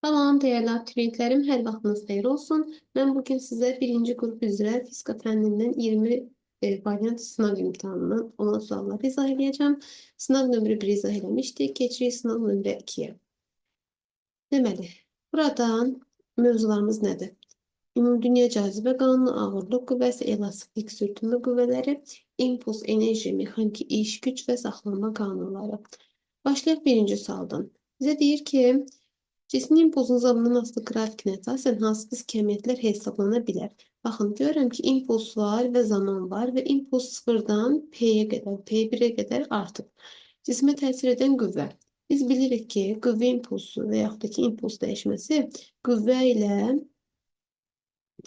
Salam dəyərli abituriyentlərim, hər vaxtınız xeyir olsun. Mən bugün sizə birinci qrup üzrə fizika fənnindən 20 variant sınav imtahanından olan sualları izah edəcəm. Sınav nömrə 1 izah eləmişdik. Keçirik sınav nömrə 2-yə. Deməli, buradan mövzularımız nədir? Ümumdünya cazibə qanunu, ağırlıq qüvvəsi, elastiklik sürtünmə qüvvələri, impuls, enerji, mexaniki iş, güc və saxlanma qanunları. Başlayaq birinci sualdan. Bizə deyir ki, cismin impulsunun zamandan asılı qrafikinə əsasən hansı fiziki kəmiyyətlər hesablana bilər? Baxın, görürəm ki, impuls var və zaman var və impuls sıfırdan P-yə qədər, P1-ə qədər artıb. Cismə təsir edən qüvvə. Biz bilirik ki, qüvvə impulsu və yaxud da ki, impuls dəyişməsi qüvvə ilə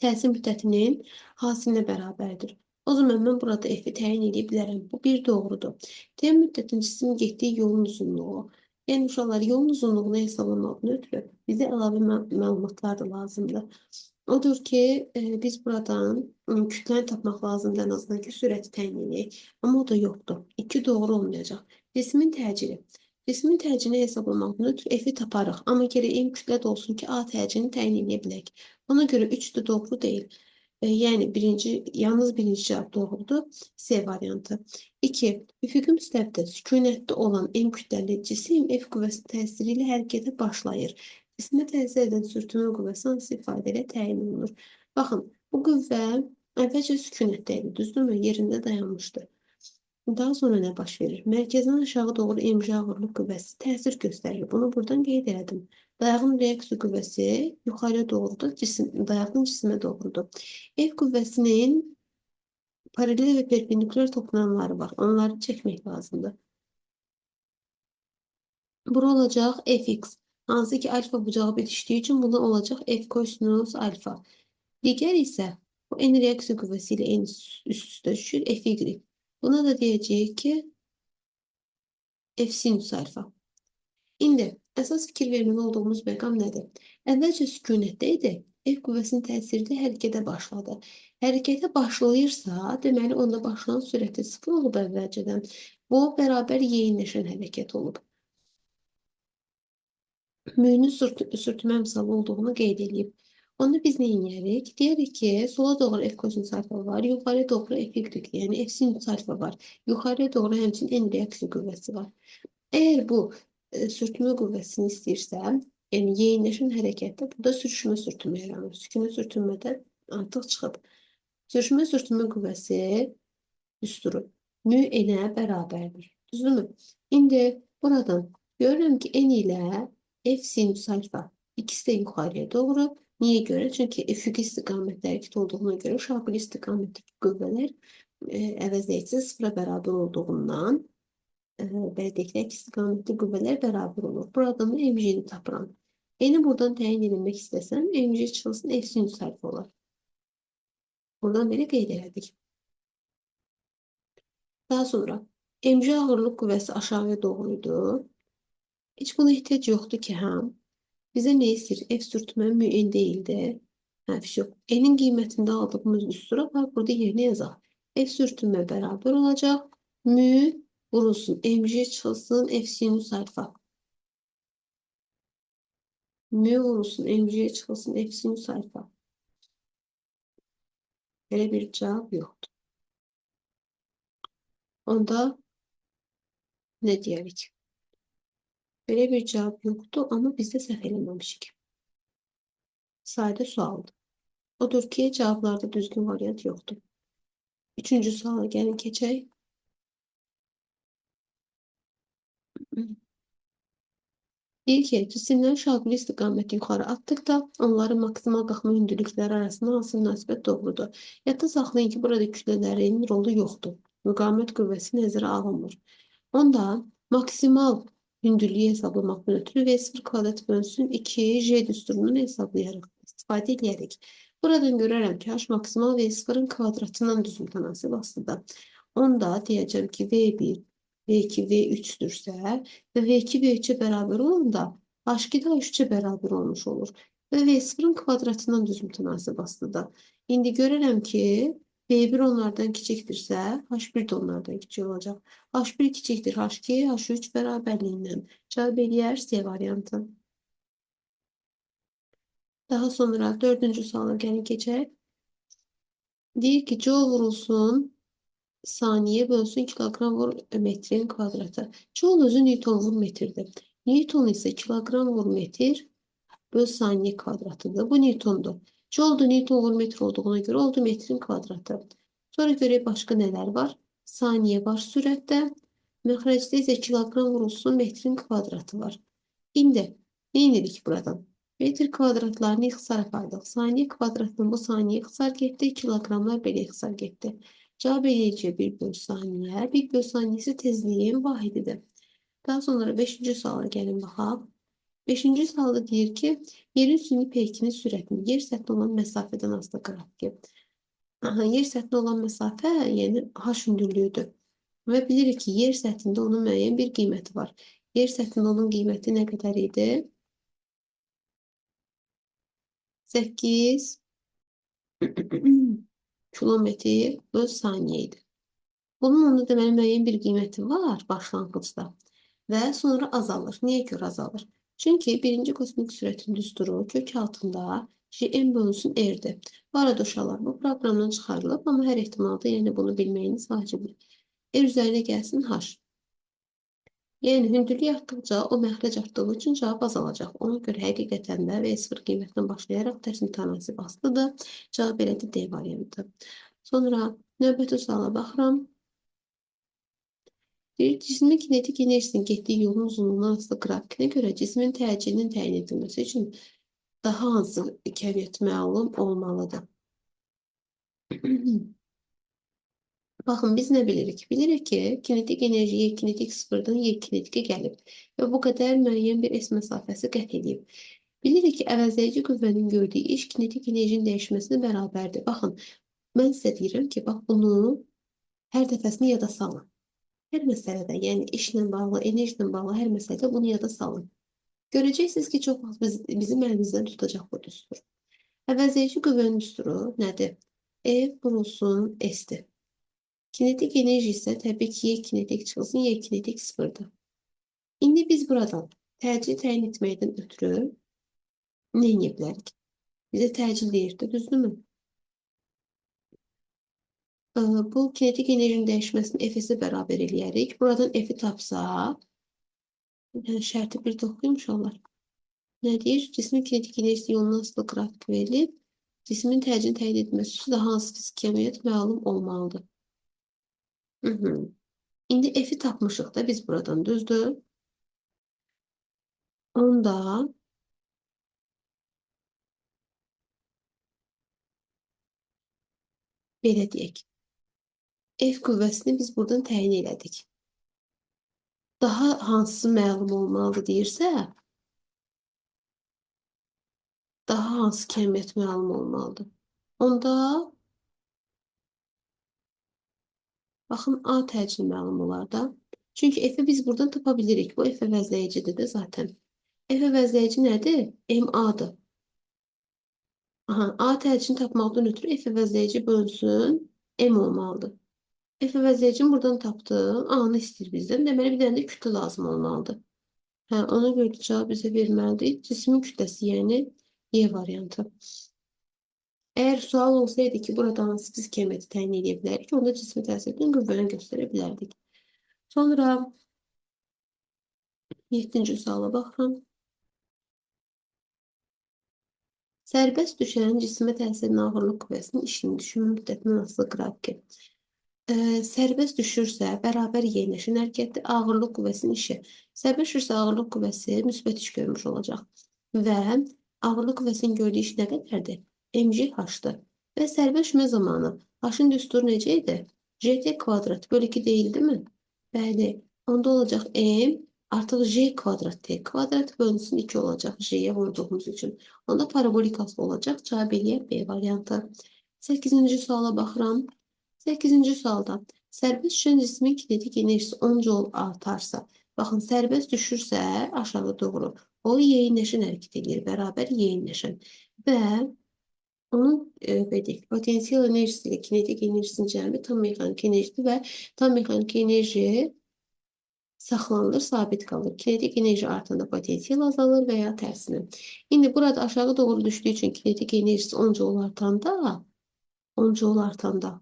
təsir müddətinin hasilinə bərabərdir. O zaman mən burada F-i təyin edə bilərəm. Bu bir doğrudur. T müddətin cismin getdiyi yolun uzunluğu. Yəni uşaqlar, yolun uzunluğunu hesablamaqdan ötürü bizə əlavə məlumatlar da lazımdır. Odur ki, biz buradan kütləni tapmaq lazımdır, ən azından ki, sürəti təyin edək. Amma o da yoxdur. 2 doğru olmayacaq. Cismin təcili. Cismin təcilini hesablamaqdan ötürü F-i taparıq. Amma gərək eyni kütlə də olsun ki, A təcilini təyin edə bilək. Ona görə 3 də doğru deyil. Yəni yalnız birinci cavab doğrudur. C variantı. 2. Üfüqi müstəvidə sükunətdə olan M kütləli cisim F qüvvəsi təsiri ilə hərəkətə başlayır. Cismə təsir edən sürtünmə qüvvəsi hansı ifadə ilə təyin olunur? Baxın, bu qüvvə əvvəlcə sükunətdə idi, düzdürmü? Yerində dayanmışdı. Daha sonra nə baş verir? Mərkəzdən aşağı doğru mg ağırlıq qüvvəsi təsir göstərir. Bunu buradan qeyd elədim. Dayağın reaksiya qüvvəsi yuxarıya doğrudur, dayağın cisimə doğrudur. F qüvvəsinin paralel və perpendikulyar toplanmaları var. Onları çəkmək lazımdır. Bura olacaq Fx. Hansı ki alfa bucağı bitişdiyi üçün buna olacaq F kosinus alfa. Digər isə bu N reaksiya qüvvəsi ilə N üst-üstə düşür Fy. Buna da deyəcəyik ki F sinus alfa. İndi əsas fikir verməli olduğumuz məqam nədir? Əvvəlcə sükunətdə idi. F qüvvəsinin təsiri ilə hərəkətə başladı. Hərəkətə başlayırsa, deməli onda başlayan sürəti sıfır olub əvvəlcədən. Bu bərabər yeyinləşən hərəkət olub. Mühünün sürtünmə misalı olduğunu qeyd edib. Onda biz nə edərik? Deyirik ki, sola doğru F kosinus alfa var, yuxarıya doğru Fy, yəni F sinus alfa var. Yuxarıya doğru həmçinin N reaksiya qüvvəsi var. Əgər bu sürtünmə qüvvəsini istəyirsə, yəni yeyinləşən hərəkətdə burada sürüşmə sürtünmə yaranır. Sükünə sürtünmədə artıq çıxıb. Sürüşmə sürtünmə qüvvəsi düsturu mü n-ə bərabərdir. Düzdürmü? İndi buradan görürəm ki, N ilə F sinus alfa ikisi də yuxarıya doğru. Niyə görə? Çünki üfüqi istiqamətdə hərəkət olduğuna görə şaquli istiqamətdəki qüvvələr əvəzləyicisi sıfıra bərabər olduğundan belə deyək də, istiqamətli qüvvələr bərabər olur. Buradan da mg-ni tapıram. N-i buradan təyin edilmək istəsəm, mg çıxılsın F sinus alfa olar. Buradan belə qeyd elədik. Daha sonra mg ağırlıq qüvvəsi aşağıya doğruydu. Heç buna ehtiyac yoxdur ki, hə. Bizə nə istəyir? F sürtünmə mü n deyildi. Hə, yox. N-in qiymətində aldığımız düstura var. Burada yerinə yazaq. F sürtünmə bərabər olacaq. Mü vurulsun. Mg çıxılsın. F sinus alfa. Mü vurulsun. Mg çıxılsın. F sinus alfa. Belə bir cavab yoxdur. Onda nə deyərik? Belə bir cavab yoxdur, amma biz də səhv eləməmişik. Sadə sualdır. Odur ki, cavablarda düzgün variant yoxdur. Üçüncü suala gəlin keçək. Deyir ki, cisimləri şaquli istiqamətdə yuxarı atdıqda onların maksimal qalxma hündürlükləri arasında hansı münasibət doğrudur? Yadda saxlayın ki, burada kütlələrin rolu yoxdur. Müqavimət qüvvəsi nəzərə alınmır. Onda maksimal hündürlüyü hesablamaqdan ötürü V0 kvadrat bölünsün 2 J düsturundan hesablayarıq, istifadə edərək. Buradan görərəm ki, H maksimal V0-ın kvadratından düz mütənasib aslında. Onda deyəcəm ki, V1, V2, V3-dürsə və V2, V3-ə bərabər olanda H2 də H3-ə bərabər olmuş olur. Və V0-ın kvadratından düz mütənasib aslında. İndi görərəm ki, V1 onlardan kiçikdirsə, H1 də onlardan kiçik olacaq. H1 kiçikdir H2, H3 bərabərliyindən. Cavab eləyər C variantı. Daha sonra dördüncü suala gəlin keçək. Deyir ki, joule vurulsun saniyə bölsün kiloqram vur metrin kvadratı. Joule özü Newton vur metrdir. Newton isə kiloqram vur metr böl saniyə kvadratıdır. Bu Newtondur. Joule da Newton vur metr olduğuna görə oldu metrin kvadratı. Sonra görək başqa nələr var. Saniyə var sürətdə. Məxrəcdə isə kiloqram vurulsun metrin kvadratı var. İndi nə edirik buradan? Metr kvadratlarını ixtisar apardıq. Saniyə kvadratının bu saniyə ixtisar getdi. Kiloqramlar belə ixtisar getdi. Cavab eləyəcək 1 böl saniyə. 1 böl saniyəsi tezliyin vahididir. Daha sonra 5-ci suala gəlin baxaq. 5-ci sualda deyir ki, yerin süni peykinin sürətini yer səthinə olan məsafədən asılı qrafiki. Aha, yer səthinə olan məsafə, yəni h hündürlüyüdür. Və bilirik ki, yer səthində onun müəyyən bir qiyməti var. Yer səthində onun qiyməti nə qədər idi? 8 kilometr böl saniyə idi. Bunun onda deməli müəyyən bir qiyməti var başlanğıcda və sonra azalır. Niyə görə azalır? Çünki birinci kosmik sürətin düsturu kök altında Gm bölünsün R-dir. Bu arada uşaqlar, bu proqramdan çıxarılıb, amma hər ehtimalda yəni bunu bilməyiniz vacibdir. R üzərinə gəlsin H. Yəni hündürlük artdıqca o məxrəc artdığı üçün cavab azalacaq. Ona görə həqiqətən də V0 qiymətindən başlayaraq tərs mütənasib asılıdır. Cavab elədir D variantı. Sonra növbəti suala baxıram. Deyir, cismin kinetik enerjisinin getdiyi yolun uzunluğundan asılı qrafikinə görə cismin təcilinin təyin edilməsi üçün daha hansı kəmiyyət məlum olmalıdır? Baxın, biz nə bilirik? Bilirik ki, kinetik enerji Y kinetik sıfırdan Y kinetikə gəlib və bu qədər müəyyən bir S məsafəsi qət edib. Bilirik ki, əvəzləyici qüvvənin gördüyü iş kinetik enerjinin dəyişməsinə bərabərdir. Baxın, mən sizə deyirəm ki, bax bunu hər dəfəsini yada salın. Hər məsələdə, yəni işlə bağlı, enerji ilə bağlı hər məsələdə bunu yada salın. Görəcəksiniz ki, çox vaxt bizim əlimizdən tutacaq bu düstur. Əvəzləyici qüvvənin düsturu nədir? E vurulsun S-dir. Kinetik enerji isə təbii ki, Y kinetik çıxılsın, Y kinetik sıfırdır. İndi biz buradan təcil təyin etməkdən ötürü nə edə bilərik? Bizə təcil deyir də, düzdürmü? Bu kinetik enerjinin dəyişməsini F-ə bərabər eləyərik. Buradan F-i tapsaq, yəni şərti bir də oxuyum uşaqlar. Nə deyir? Cismin kinetik enerjisi yolundan asılı qrafik verilib. Cismin təcilini təyin edilməsi üçün daha hansı fiziki kəmiyyət məlum olmalıdır? İndi F-i tapmışıq da biz buradan, düzdür? Onda belə deyək. F qüvvəsini biz buradan təyin elədik. Daha hansı məlum olmalıdır deyirsə, daha hansı kəmiyyət məlum olmalıdır? Onda baxın, A təcili məlum olar da. Çünki F-i biz buradan tapa bilirik. Bu F əvəzləyicidir də zaten. F əvəzləyici nədir? MA-dır. Aha, A təcilini tapmaqdan ötürü F əvəzləyici bölünsün M olmalıdır. F əvəzləyicini buradan tapdım. A-nı istəyir bizdən. Deməli, bir dənə də kütlə lazım olmalıdır. Hə, ona görə də cavab bizə verməlidir. Cismin kütləsi, yəni Y variantı. Əgər sual olsaydı ki, burada hansı fiziki kəmiyyəti təyin edə bilərik, onda cismi təsir edən qüvvəni göstərə bilərdik. Sonra 7-ci suala baxıram. Sərbəst düşən cismə təsir edən ağırlıq qüvvəsinin işinin düşmə müddətindən asılı qrafiki. Sərbəst düşürsə, bərabər yeniləşən hərəkətdir, ağırlıq qüvvəsinin işi. Sərbəst düşürsə, ağırlıq qüvvəsi müsbət iş görmüş olacaq. Və ağırlıq qüvvəsinin gördüyü iş nə qədərdir? mgh-dır. Və sərbəst düşmə zamanı h-ın düsturu necə idi? Gt kvadrat bölü 2 deyildimi? Bəli. Onda olacaq m artıq j kvadrat t kvadrat bölünsün 2 olacaq j-yə vurduğumuz üçün. Onda parabolik asılı olacaq. Cavab eləyər B variantı. 8-ci suala baxıram. 8-ci sualda sərbəst düşən cismin kinetik enerjisi 10 joule artarsa, baxın sərbəst düşürsə aşağı doğru o yeyinləşən hərəkət edir, bərabər yeyinləşən və onun belə deyək, potensial enerjisi ilə kinetik enerjisinin cəmi tam mexaniki enerjidir və tam mexaniki enerji Saxlanılır, sabit qalır. Kinetik enerji artanda potensial azalır və ya tərsinə. İndi burada aşağı doğru düşdüyü üçün kinetik enerjisi 10 joule artanda, 10 joule artanda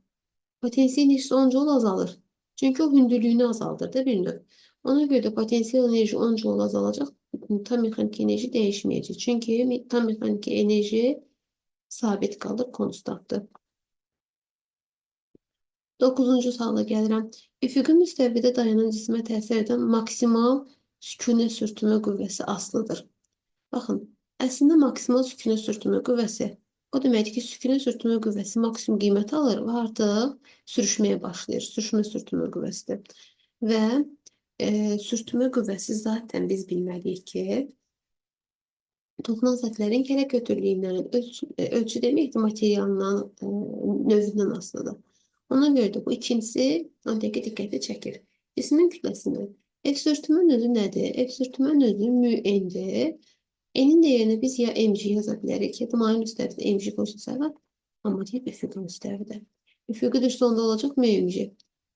potensial enerjisi 10 joule azalır. Çünki o hündürlüyünü azaldır da bir növ. Ona görə də potensial enerji 10 joule azalacaq. Tam mexaniki enerji dəyişməyəcək. Çünki tam mexaniki enerji sabit qalır, konstantdır. 9-cu suala gəlirəm. Üfüqi müstəvidə dayanan cismə təsir edən maksimal sükunə sürtünmə qüvvəsi asılıdır. Baxın, əslində maksimal sükunə sürtünmə qüvvəsi o deməkdir ki, sükunə sürtünmə qüvvəsi maksimum qiymət alır və artıq sürüşməyə başlayır. Sürüşmə sürtünmə qüvvəsidir. Və sürtünmə qüvvəsi zaten biz bilməliyik ki, toxunan səthlərin kələk ötürlüyündən, ölçü deməkdir, materialından, növündən asılıdır. Ona görə də bu ikincisi öndəki diqqəti çəkir. Cismin kütləsini. F sürtünmə növü nədir? F sürtünmə növü mü n-dir. N-in dəyərini biz ya mg yaza bilərik, ya da maye müstəvidə mg qoşulsa, amma deyib üfüqi müstəvidə. Üfüqi düşsə onda olacaq mg.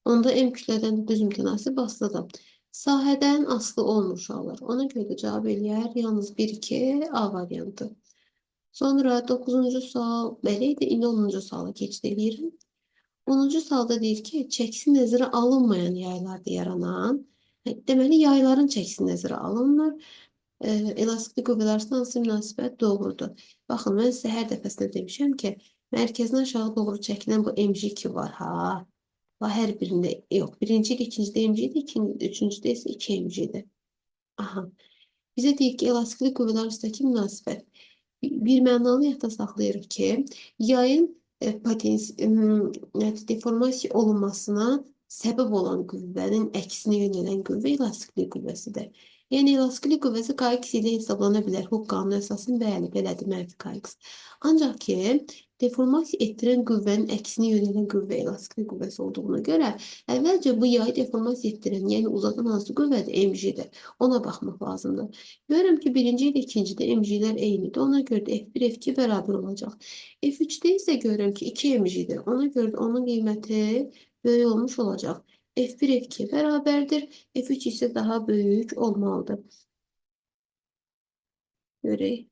Onda m kütlədən də düz mütənasib asılıdır. Sahədən asılı olmur uşaqlar. Ona görə də cavab eləyər yalnız 1-2 A variantı. Sonra 9-cu sual belə idi. İndi 10-cu suala keçid eləyirəm. 10-cu sualda deyir ki, çəkisi nəzərə alınmayan yaylarda yaranan, deməli yayların çəkisi nəzərə alınmır. Elastikli qüvvələr arasında hansı münasibət doğrudur? Baxın, mən sizə hər dəfəsində demişəm ki, mərkəzdən aşağı doğru çəkilən bu mg2 var, ha. Va hər birində, yox, birinci ilə ikincidə mg-dir, üçüncüdə isə 2 mg-dir. Aha. Bizə deyir ki, elastikli qüvvələr arasındakı münasibət. Bir mənalı yadda saxlayırıq ki, yayın deformasiya olunmasına səbəb olan qüvvənin əksinə yönələn qüvvə elastiklik qüvvəsidir. Yəni, elastiklik qüvvəsi Kx ilə hesablana bilər. Hooke qanunu əsasında bəli, belədir, mənfi Kx. Ancaq ki, deformasiya etdirən qüvvənin əksinə yönələn qüvvə elastiklik qüvvəsi olduğuna görə, əvvəlcə bu yayı deformasiya etdirən, yəni uzadan hansı qüvvədir? mg-dir. Ona baxmaq lazımdır. Görürəm ki, birinci ilə ikincidə mg-lər eynidir. Ona görə də F1, F2 bərabər olacaq. F3-də isə görürəm ki, 2 mg-dir. Ona görə də onun qiyməti böyük olmuş olacaq. F1, F2 bərabərdir. F3 isə daha böyük olmalıdır. Görək.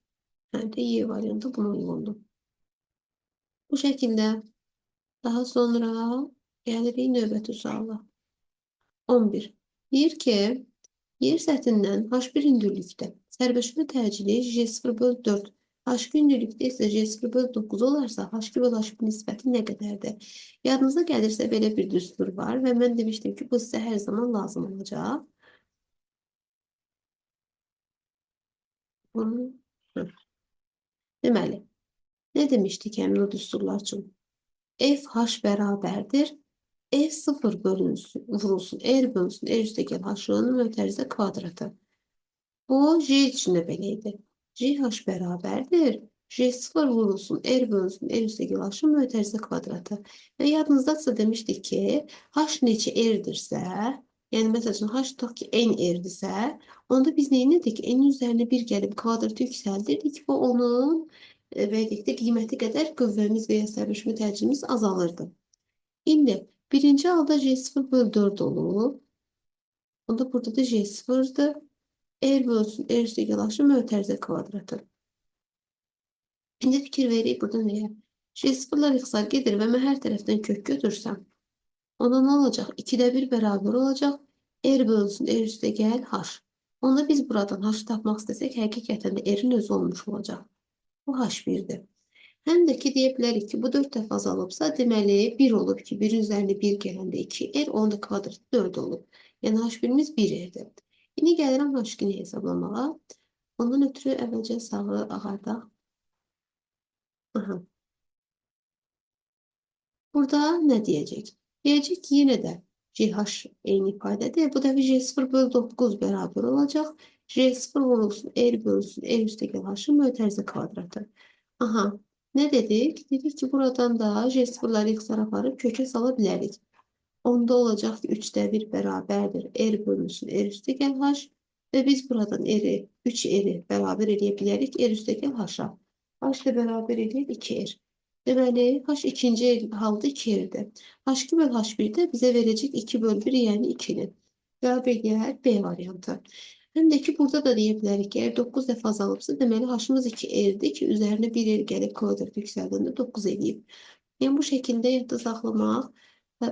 Həm də Y variantı buna uyğundur. Bu şəkildə daha sonra gəlirik növbəti suala. 11. Deyir ki, yer səthindən H1 hündürlükdə sərbəşmə təcili J0/4, H2 hündürlükdə isə J0/9 olarsa, H2 bölü H1 nisbəti nə qədərdir? Yadınıza gəlirsə belə bir düstur var və mən demişdim ki, bu sizə hər zaman lazım olacaq. Bunu, Deməli, nə demişdik həmin o düsturlar üçün? F H bərabərdir. F0 bölünsün, vurulsun, R bölünsün, R üstəgəl H-ın mötərizə kvadratı. Bu J üçün də belə idi. GH bərabərdir. J0 vurulsun, R bölünsün, R üstəgəl H-ın mötərizə kvadratı. Və yadınızdadsa demişdik ki, H neçə R-dirsə, yəni məsəl üçün H tutaq ki, N R-dirsə, onda biz nə edirdik? N-in üzərinə 1 gəlib kvadratı yüksəldirdik və onun belə deyək də qiyməti qədər qüvvəmiz və ya sərbəşmə təcilimiz azalırdı. İndi birinci halda J0/4 olub. Onda burada da J0-dır. R bölünsün, R üstəgəl H-ın mötərizə kvadratı. İndi fikir veririk burada nəyə? J0-lar ixtisar gedir və mən hər tərəfdən kök götürsəm, onda nə olacaq? 2-də 1 bərabər olacaq. R bölünsün, R üstəgəl H. Onda biz buradan H tapmaq istəsək, həqiqətən də R-in özü olmuş olacaq. Bu H1-dir. Həm də ki, deyə bilərik ki, bu 4 dəfə azalıbsa, deməli 1 olub ki, 1-in üzərinə 1 gələndə 2 R, onun da kvadratı 4 olub. Yəni H1-imiz 1 R-dir. İndi gəlirəm H2-ni hesablamağa. Ondan ötürü əvvəlcə sağı ağardaq. Aha. Burada nə deyəcək? Deyəcək ki, yenə də GH eyni ifadədir. Bu dəfə J0/9 bərabər olacaq. J0 vurulsun, R bölünsün, R üstəgəl H-ın mötərizə kvadratı. Aha, nə dedik? Dedik ki, buradan da J0-ları ixtisar aparıb kökə sala bilərik. Onda olacaq ki, 3-də 1 bərabərdir. R bölünsün, R üstəgəl H. Və biz buradan R-i, 3R-i bərabər eləyə bilərik. R üstəgəl H-a. H ilə bərabər eləyir 2R. Deməli, H ikinci halda 2R-dir. H2 bölü H1 də bizə verəcək 2 bölü 1, yəni 2-ni. Cavab eləyər B variantı. Həm də ki, burada da deyə bilərik ki, əgər 9 dəfə azalıbsa, deməli H-ımız 2 R-dir ki, üzərinə 1 R gəlib kvadrat yüksəldəndə 9 eləyib. Yəni, bu şəkildə yadda saxlamaq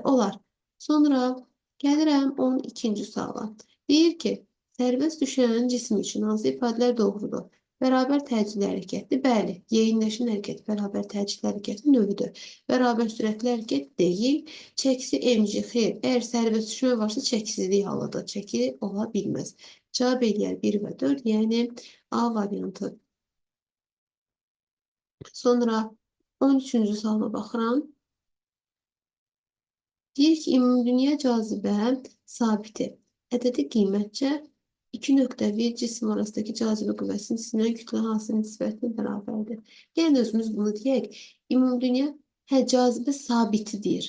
olar. Sonra gəlirəm 12-ci suala. Deyir ki, sərbəst düşən cisim üçün hansı ifadələr doğrudur? Bərabər təcili hərəkətdir. Bəli, yeyinləşən hərəkət bərabər təcili hərəkətin növüdür. Bərabər sürətli hərəkət deyil. Çəkisi mg, xeyr. Əgər sərbəst düşmə varsa çəkisizlik halıdır. Çəki ola bilməz. Cavab eləyər 1 və 4, yəni A variantı. Sonra 13-cü suala baxıram. Deyir ki, ümumdünya cazibə sabiti ədədi qiymətcə 2.1 cisim arasındakı cazibə qüvvəsinin cisimdən kütlə hasil nisbətinə bərabərdir. Yəni özümüz bunu deyək. Ümumdünya cazibə sabiti deyir.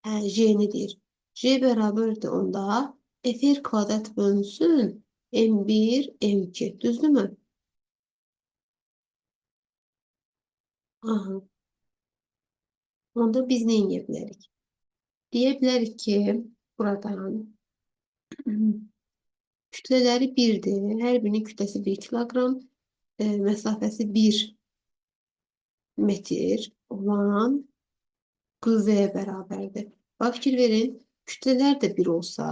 J-ni deyir. J bərabərdir onda FR kvadrat bölünsün M1, M2. Düzdürmü? Aha. Onda biz nə edə bilərik? Deyə bilərik ki, buradan kütlələri 1-dir. Hər birinin kütləsi 1 kiloqram, məsafəsi 1 metr olan qüvvəyə bərabərdir. Bax, fikir verin, kütlələr də 1 olsa,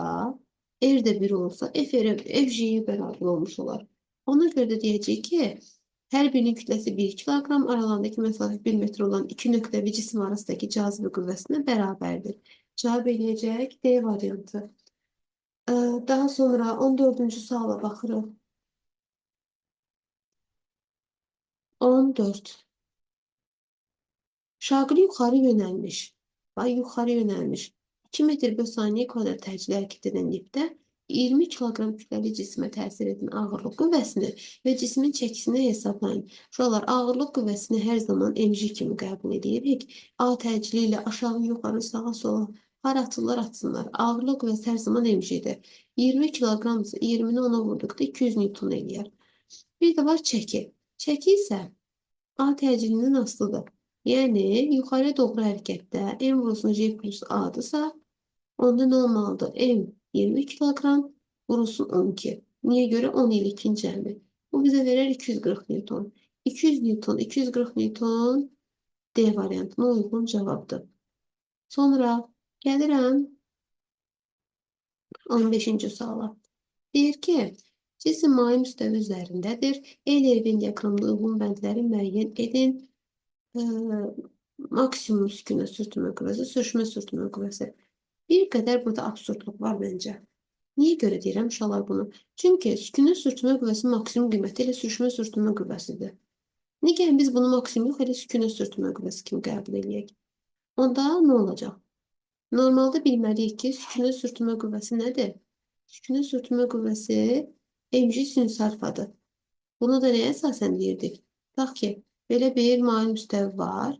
R də 1 olsa, F-G-yə bərabər olmuş olar. Ona görə də deyəcək ki, hər birinin kütləsi 1 kiloqram, aralarındakı məsafə 1 metr olan iki nöqtəvi cisim arasındakı cazibə qüvvəsinə bərabərdir. Cavab eləyəcək D variantı. Daha sonra 14-cü suala baxırıq. 14. Şaqili yuxarı yönəlmiş. Bax, yuxarı yönəlmiş. 2 metr böl saniyə kvadrat təcili hərəkət edən lifdə 20 kiloqram kütləli cismə təsir edən ağırlıq qüvvəsini və cismin çəkisini hesablayın. Uşaqlar, ağırlıq qüvvəsini hər zaman mg kimi qəbul edirik. A təcili ilə aşağı, yuxarı, sağa, sola hara atırlar, atsınlar. Ağırlıq qüvvəsi hər zaman mg-dir. 20 kiloqramsa 20-ni 10-a vurduqda 200 Newton eləyər. Bir də var çəki. Çəki isə A təcilindən asılıdır. Yəni, yuxarıya doğru hərəkətdə M vurulsun J plus A-dırsa, onda nə olmalıdır? M 20 kiloqram vurulsun 12. Niyə görə? 10 ilə 2-nin cəmi. Bu bizə verər 240 Newton. 200 Newton, 240 Newton D variantına uyğun cavabdır. Sonra gəlirəm 15-ci suala. Deyir ki, cisim maye müstəvi üzərindədir. Eyler-Venn diaqramına uyğun bəndləri müəyyən edin. Maksimum sükünə sürtünmə qüvvəsi, sürüşmə sürtünmə qüvvəsi. Bir qədər burada absurdluq var məncə. Niyə görə deyirəm uşaqlar bunu? Çünki sükünə sürtünmə qüvvəsi maksimum qiyməti elə sürüşmə sürtünmə qüvvəsidir. Niyə biz bunu maksimum yox, elə sükünə sürtünmə qüvvəsi kimi qəbul eləyək? Onda nə olacaq? Normalda bilməliyik ki, sükünə sürtünmə qüvvəsi nədir? Sükünə sürtünmə qüvvəsi mg sinüs alfadır. Bunu da nəyə əsasən deyirdik? Tutaq ki, belə bir maye müstəvi var.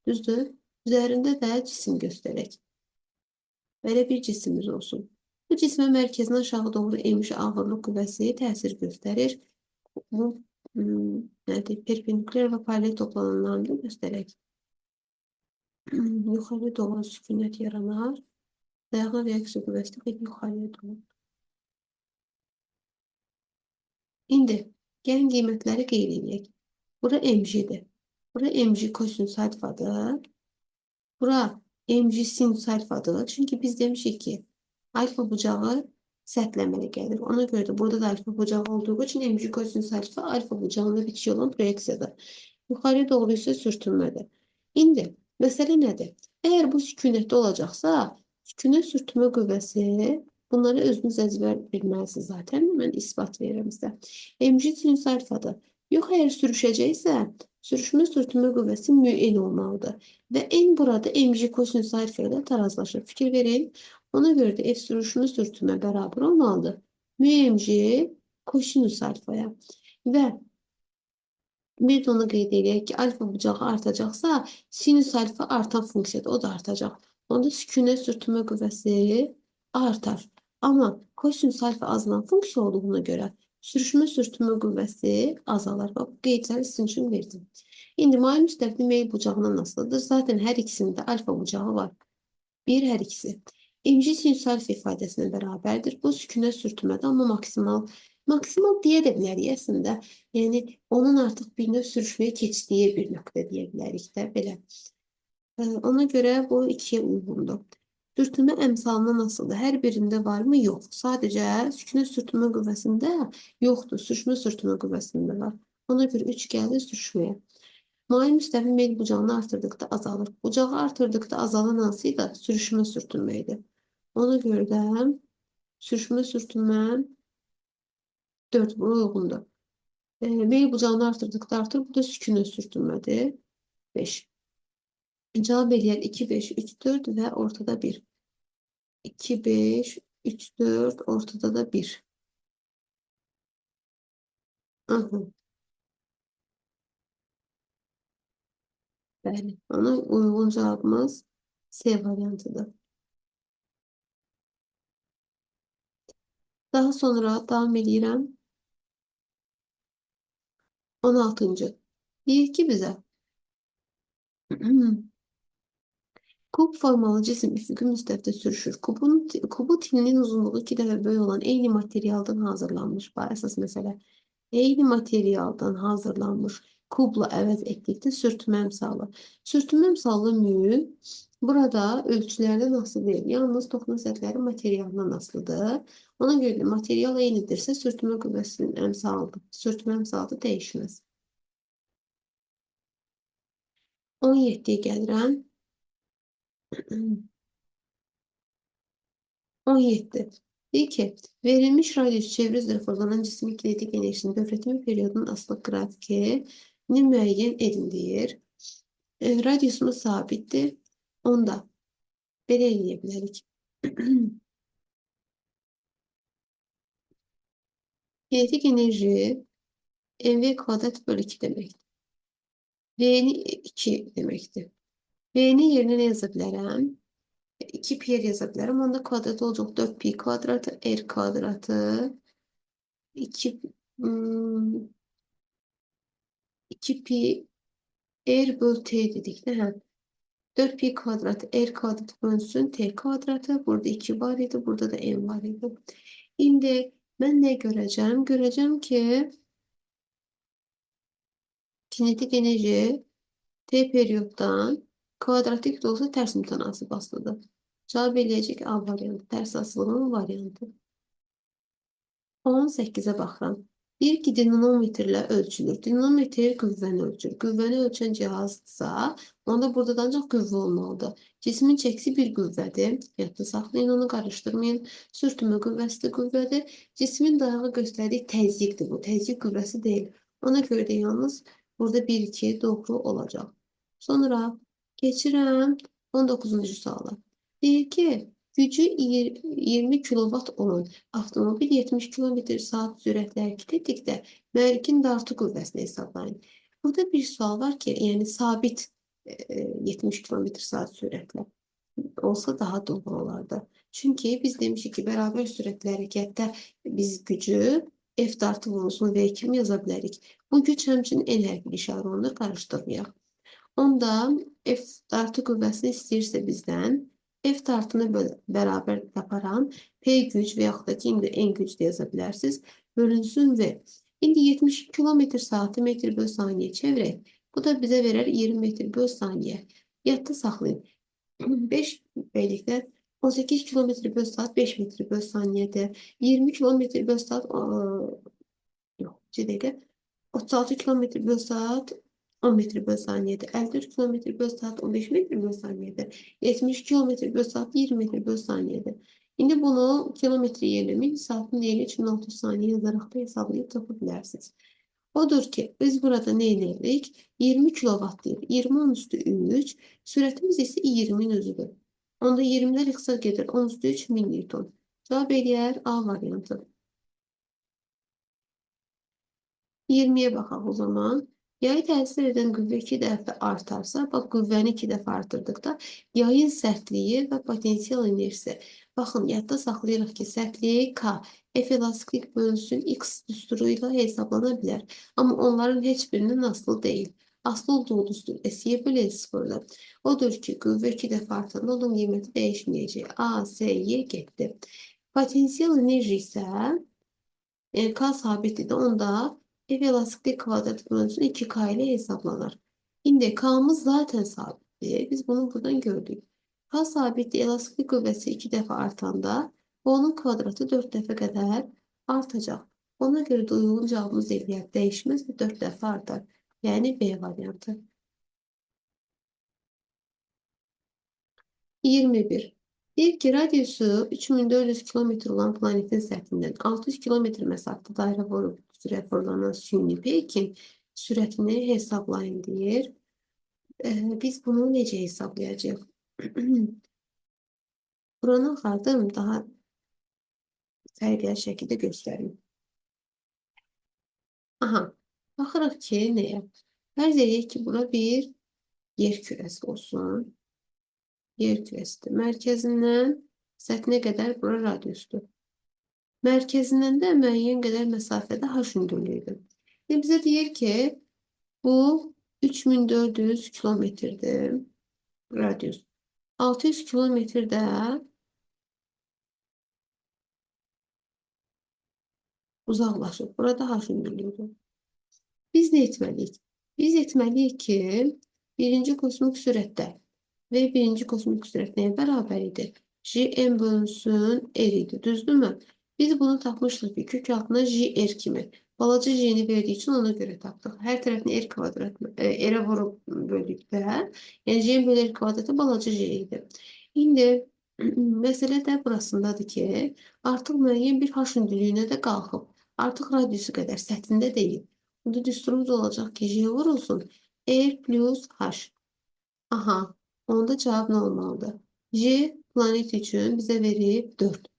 Düzdür? Üzərində də cisim göstərək. Belə bir cismimiz olsun. Bu cismə mərkəzindən aşağı doğru mg ağırlıq qüvvəsi təsir göstərir. Bu nədir? Perpendikulyar və paralel toplananlarını da göstərək. Yuxarı doğru sükunət yaranar. Dayaqlı reaksiya qüvvəsi də yuxarıya doğru. İndi gəlin qiymətləri qeyd edək. Bura mg-dir. Bura mg kosinüs alfadır. Bura mg sinüs alfadır. Çünki biz demişik ki, alfa bucağı səthlə əmələ gəlir. Ona görə də burada da alfa bucağı olduğu üçün mg kosinüs alfa alfa bucağında bitişik olan proyeksiyadır. Yuxarıya doğru isə sürtünmədir. İndi məsələ nədir? Əgər bu sükunətdə olacaqsa, sükünə sürtünmə qüvvəsi, bunları özünüz əzbər bilməlisiniz zaten. Mən isbat verirəm sizə. Mg sinüs alfadır. Yox, əgər sürüşəcəksə, sürüşmə sürtünmə qüvvəsi mü n olmalıdır. Və n burada mg kosinüs alfa ilə tarazlaşır. Fikir verin. Ona görə də F sürüşmə sürtünmə bərabər olmalıdır. Mü mg kosinüs alfaya. Və bir də onu qeyd edək ki, alfa bucağı artacaqsa, sinüs alfa artan funksiyadır, o da artacaq. Onda sükünə sürtünmə qüvvəsi artar. Amma kosinüs alfa azalan funksiya olduğuna görə sürüşmə sürtünmə qüvvəsi azalar. Bax, bu qeydləri sizin üçün verdim. İndi maye müstəvinin meyl bucağından asılıdır. Zaten hər ikisində alfa bucağı var. Bir hər ikisi. mg sinüs alfa ifadəsinə bərabərdir. Bu sükünə sürtünmədir, amma maksimal. Maksimal deyə də bilərik əslində. Yəni, onun artıq bir növ sürüşməyə keçdiyi bir nöqtə deyə bilərik də belə. Ona görə bu 2-yə uyğundur. Sürtünmə əmsalından asılıdır. Hər birində varmı? Yox. Sadəcə sükünə sürtünmə qüvvəsində yoxdur. Sürüşmə sürtünmə qüvvəsində var. Ona görə 3 gəldi sürüşməyə. Maye müstəvi meyl bucağını artırdıqda azalır. Bucağı artırdıqda azalan hansı idi? Sürüşmə sürtünmə idi. Ona görə də sürüşmə sürtünmə 4 buna uyğundur. Meyl bucağını artırdıqda artır. Bu da sükünə sürtünmədir. 5. Cavab eləyər 2, 5, 3, 4 və ortada 1. 2, 5, 3, 4, ortada da 1. Aha. Bəli, ona uyğun cavabımız C variantıdır. Daha sonra davam edirəm. 16-cı. Deyir ki bizə kub formalı cisim üfüqi müstəvidə sürüşür. Kubu tilinin uzunluğu 2 dəfə böyük olan eyni materialdan hazırlanmış. Bax, əsas məsələ. Eyni materialdan hazırlanmış kubla əvəz etdikdə sürtünmə əmsalı. Sürtünmə əmsalı mü burada ölçülərdən asılı deyil. Yalnız toxuna səthləri materialından asılıdır. Ona görə də material eynidirsə sürtünmə qüvvəsinin əmsalıdır. Sürtünmə əmsalı da dəyişməz. 17-yə gəlirəm. 17. Deyir ki, verilmiş radius çevrə üzrə fırlanan cismin kinetik enerjisinin dövrətmə periyodunun asılıq qrafikini müəyyən edin deyir. Radiusumuz sabitdir. Onda belə eləyə bilərik. Kinetik enerji mv kvadrat bölü 2 deməkdir. V'ni 2 deməkdir. V'nin yerinə nə yaza bilərəm? 2 pi r yaza bilərəm. Onda kvadrat olacaq 4 pi kvadratı, r kvadratı 2 pi r bölü t dedik də. Hə. 4 pi kvadratı r kvadratı bölünsün t kvadratı. Burada 2 var idi, burada da m var idi. İndi mən nə görəcəm? Görəcəm ki kinetik enerji t periyoddan kvadratik də olsa tərs mütənasib asılıdır. Cavab eləyəcək A variantı. Tərs asılının variantı. 18-ə baxıram. Deyir ki, dinamometrlə ölçülür. Dinamometr qüvvəni ölçür. Qüvvəni ölçən cihazdırsa, onda burada da ancaq qüvvə olmalıdır. Cismin çəkisi bir qüvvədir. Yadda saxlayın, onu qarışdırmayın. Sürtünmə qüvvəsi də qüvvədir. Cismin dayağı göstərdiyi təzyiqdir bu. Təzyiq qüvvəsi deyil. Ona görə də yalnız burada 1-2 doğru olacaq. Sonra keçirəm 19-cu suala. Deyir ki, gücü 20 kilovat olan avtomobil 70 km saat sürətlə hərəkət etdikdə mühərrikin dartı qüvvəsini hesablayın. Burada bir sual var ki, yəni sabit 70 km saat sürətlə olsa daha doğru olardı. Çünki biz demişik ki, bərabər sürətli hərəkətdə biz gücü F dartı vurulsun V kimi yaza bilərik. Bu güc həmçinin N hərfli işarə olunur, qarışdırmayaq. Onda F dartı qüvvəsini istəyirsə bizdən F dartını bərabər taparam. P güc və yaxud da ki, indi N güc də yaza bilərsiniz. Bölünsün V. İndi 70 km saatı metr böl saniyə çevirək. Bu da bizə verər 20 metr böl saniyə. Yadda saxlayın. 5 beləliklə 18 km böl saat 5 metr böl saniyədir. 20 km böl saat yox, bir dəqiqə. 36 km böl saat 10 metr böl saniyədir. 54 km böl saat 15 metr böl saniyədir. 70 km böl saat 20 metr böl saniyədir. İndi bunu kilometre yerine mil, saatın yerine 3600 saniye yazaraq da hesablayıb tapa bilərsiniz. Odur ki, biz burada nə edirik? 20 kilovat deyir. 20 10 üstü 3, sürətimiz isə 20-nin özüdür. Onda 20-lər ixtisar gedir. 10 üstü 3 min Newton. Cavab eləyər A variantı. 20-yə baxaq o zaman. Yayı təsir edən qüvvə 2 dəfə artarsa, bax qüvvəni 2 dəfə artırdıqda yayın sərtliyi və potensial enerjisi. Baxın, yadda saxlayırıq ki, sərtliyi K, F elastiklik bölünsün X düsturu ilə hesablana bilər. Amma onların heç birindən asılı deyil. Asılı olduğu düstur S-yə bölü L0-dır. Odur ki, qüvvə 2 dəfə artanda onun qiyməti dəyişməyəcək. A, S, Y getdi. Potensial enerji isə K sabitdir. Onda F elastiklik kvadrat bölünsün 2K ilə hesablanır. İndi K'mız zaten sabitdir. Biz bunu buradan gördük. K sabitli elastiklik qüvvəsi 2 dəfə artanda onun kvadratı 4 dəfə qədər artacaq. Ona görə də uyğun cavabımız eləyər. Dəyişməz və 4 dəfə artar. Yəni B variantı. 21. Deyir ki, radiusu 3400 km olan planetin səthindən 600 km məsafədə dairə vurub üzrə fırlanan süni peykin sürətini hesablayın deyir. Biz bunu necə hesablayacağıq? Buranı axardım, daha fərqli şəkildə göstərim. Aha, baxırıq ki, nəyə? Fərz edək ki, bura bir yer kürəsi olsun. Yer kürəsidir. Mərkəzindən səthinə qədər bura radiusdur. Mərkəzindən də müəyyən qədər məsafədə H hündürlüyüdür. İndi bizə deyir ki, bu 3400 kilometrdir radius. 600 kilometrdə uzaqlaşıb. Burada H hündürlüyüdür. Biz nə etməliyik? Biz etməliyik ki, birinci kosmik sürətdə və birinci kosmik sürət nəyə bərabər idi? J m bölünsün R idi. Düzdürmü? Biz bunu tapmışdıq ki, kök altına J R kimi. Balaca J'ni verdiği için ona göre tapdıq. Hər tərəfini R kvadratını R-ə vurub böldükdə, yəni J bölü R kvadratı balaca J idi. İndi məsələ də burasındadır ki, artıq müəyyən bir H hündürlüyünə də qalxıb. Artıq radiusu qədər səthində deyil. Burada düsturumuz olacaq ki, J vurulsun R plus H. Aha, onda cavab nə olmalıdır? J planet üçün bizə verib 4.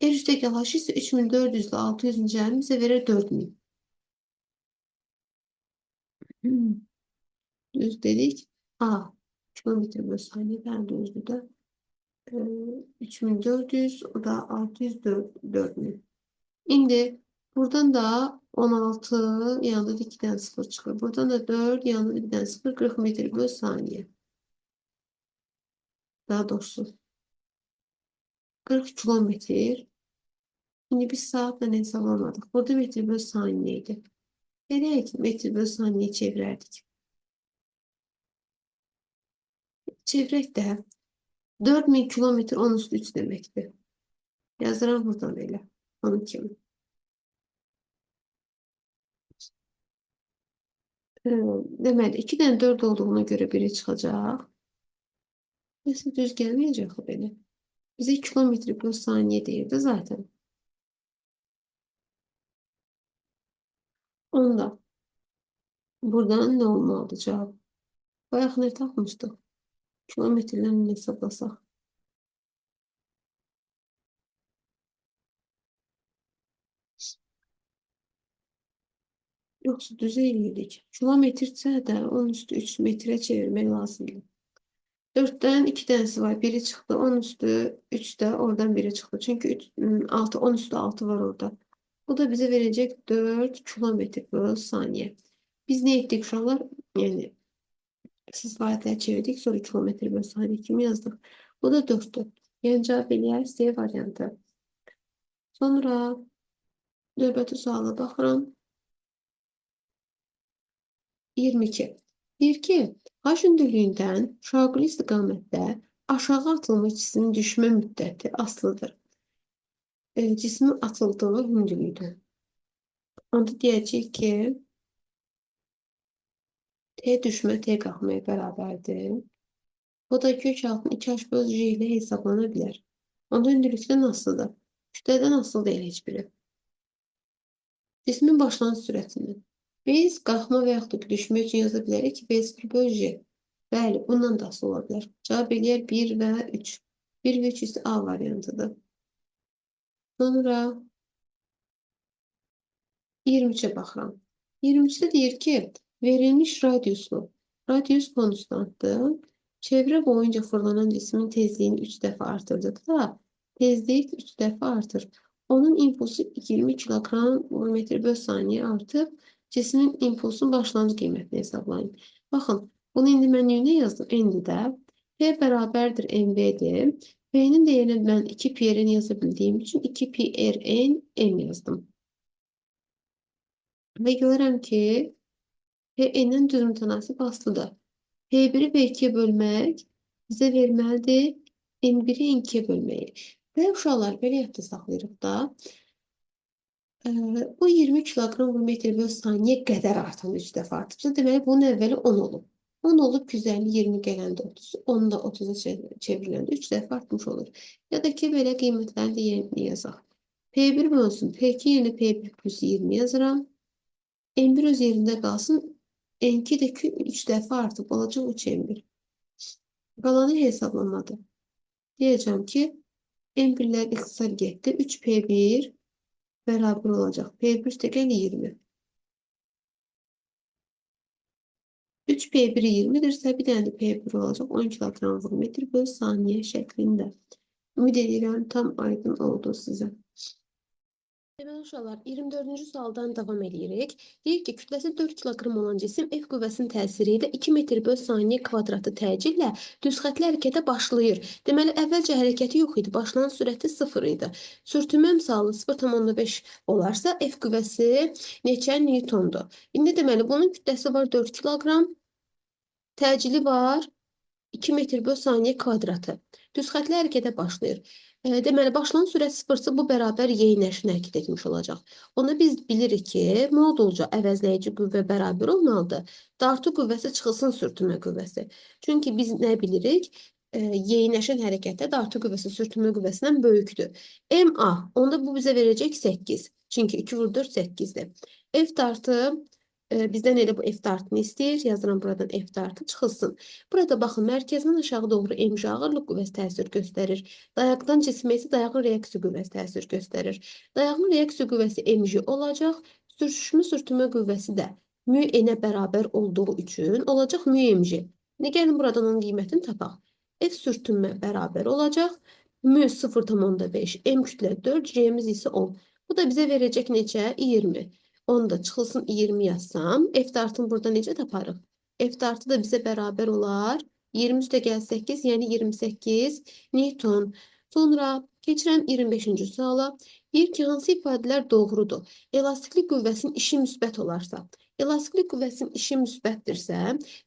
R üstəgəl H isə 3400 ilə 600-ün cəmi bizə verir 4000. Düz dedik. A, kilometre bölü saniyə, bəli düzdür də. 3400, o da 604 4000. İndi buradan da 16, yanında da 2 dənə 0 çıxır. Buradan da 4, yanında da 1 dənə 0, 40 metr bölü saniyə. Daha doğrusu 40 kilometr. İndi biz saatla hesablamadık. Burada metr bölü saniyə idi. Gerək metr bölü saniyə çevirərdik. Çevirək də 4000 kilometr 10 üstü 3 deməkdir. Yazıram buradan elə. Onun kimi. Deməli, 2 dənə 4 olduğuna görə biri çıxacaq. Nəsə düz gəlməyəcək axı belə. Bizə kilometr bölü saniyə deyirdi zaten. Onda buradan nə olmalıdır cavab? Bayaq nə tapmışdıq? Kilometrlərlə hesablasaq. Yoxsa düz eləyirdik. Kilometrsə də 10 üstü 3 metrə çevirmək lazımdır. 4-dən 2 dənəsi var. Biri çıxdı. 10 üstü 3 də oradan biri çıxdı. Çünki 3, 6, 10 üstü 6 var orada. Bu da bizə verəcək 4 kilometr bölü saniyə. Biz nə etdik uşaqlar? Yəni siz vahidlər çevirdik. Sonra kilometr bölü saniyə kimi yazdıq. Bu da 4-dür. Yəni cavab eləyər C variantı. Sonra növbəti suala baxıram. 22. Deyir ki, H hündürlüyündən şaquli istiqamətdə aşağı atılmış cismin düşmə müddəti asılıdır. Cismin atıldığı hündürlükdən. Onda deyəcəyik ki, T düşmə T qalxmaya bərabərdir. Bu da kök altında 2H bölü J ilə hesablana bilər. Onda hündürlükdən asılıdır. Kütlədən asılı deyil heç biri. Cismin başlanğıc sürətindən. Biz qalxma və yaxud da düşmə üçün yaza bilərik ki, V0 bölü J. Bəli, bundan da asılı ola bilər. Cavab eləyər 1 və 3. 1 və 3 isə A variantıdır. Sonra 23'e baxıram. 23'də deyir ki, verilmiş radiuslu, radius konstantdır. Çevrə boyunca fırlanan cismin tezliyini 3 dəfə artırdıqda, tezlik 3 dəfə artır. Onun impulsu 20 kiloqram metr bölü saniyə artıb, Cismin impulsunun başlanğıc qiymətini hesablayın. Baxın, bunu indi mən nə yazdım? İndi də P bərabərdir MV-dir. P'nin dəyərini mən 2 pi R N yaza bildiyim üçün 2 pi R N M yazdım. Və görürəm ki, P N-nin düz mütənasib asılıdır. P1-i P2-yə bölmək bizə verməlidir N1-i N2-yə bölməyi. Və uşaqlar, belə yadda saxlayırıq da. Bu 20 kiloqram bölü metr bölü saniyə qədər artan 3 dəfə artıbsa, deməli bunun əvvəli 10 olub. 10 olub 250, 20 gələndə 30, 10 da 30-a çevriləndə 3 dəfə artmış olur. Ya da ki, belə qiymətləri də yerini yazaq. P1 bölünsün, P2 yerinə P1 plus 20 yazıram. M1 öz yerində qalsın, N2 də 3 dəfə artıb olacaq 3 M1. Qalanı hesablamadı. Deyəcəm ki, M1-lər ixtisar getdi. 3 P1 bərabər olacaq. P1 üstəgəl 20. 3 P1 20-dirsə, bir dənə də P1 olacaq. 10 kiloqram vur metr böl saniyə şəklində. Ümid edirəm, tam aydın oldu sizə. Deməli, uşaqlar, 24-cü sualdan davam edirik. Deyir ki, kütləsi 4 kiloqram olan cisim F qüvvəsinin təsiri ilə 2 metr böl saniyə kvadratı təcillə düz xətli hərəkətə başlayır. Deməli, əvvəlcə hərəkəti yox idi, başlanan sürəti 0 idi. Sürtünmə misalı 0,5 olarsa, F qüvvəsi neçə Newtondur? İndi deməli, bunun kütləsi var 4 kiloqram, təcili var 2 metr böl saniyə kvadratı. Düz xətli hərəkətə başlayır. Deməli, başlanan sürət sıfırsa bu bərabər yeyinəşini hərəkət etmiş olacaq. Onda biz bilirik ki, modulca əvəzləyici qüvvə bərabər olmalıdır. Dartı qüvvəsi çıxılsın sürtünmə qüvvəsi. Çünki biz nə bilirik? Yeyinəşən hərəkətdə dartı qüvvəsi sürtünmə qüvvəsindən böyükdür. MA, onda bu bizə verəcək 8. Çünki 2 vur 4 8-dir. F dartı bizdən elə bu F dartını istəyir. Yazıram buradan F dartı çıxılsın. Burada baxın, mərkəzdən aşağı doğru MJ ağırlıq qüvvəsi təsir göstərir. Dayaqdan cisimə isə dayağın reaksiya qüvvəsi təsir göstərir. Dayağın reaksiya qüvvəsi MJ olacaq. Sürtüşmə sürtünmə qüvvəsi də mü N-ə bərabər olduğu üçün olacaq mü MJ. İndi gəlin buradan onun qiymətini tapaq. F sürtünmə bərabər olacaq. Mü 0,5, M kütlə 4, J'miz isə 10. Bu da bizə verəcək neçə? 20. Onu da çıxılsın 20 yazsam. F dartını burada necə taparıq? F dartı da bizə bərabər olar. 20 üstəgəl 8, yəni 28 Newton. Sonra keçirəm 25-ci suala. Deyir ki, hansı ifadələr doğrudur? Elastiklik qüvvəsinin işi müsbət olarsa. Elastiklik qüvvəsinin işi müsbətdirsə,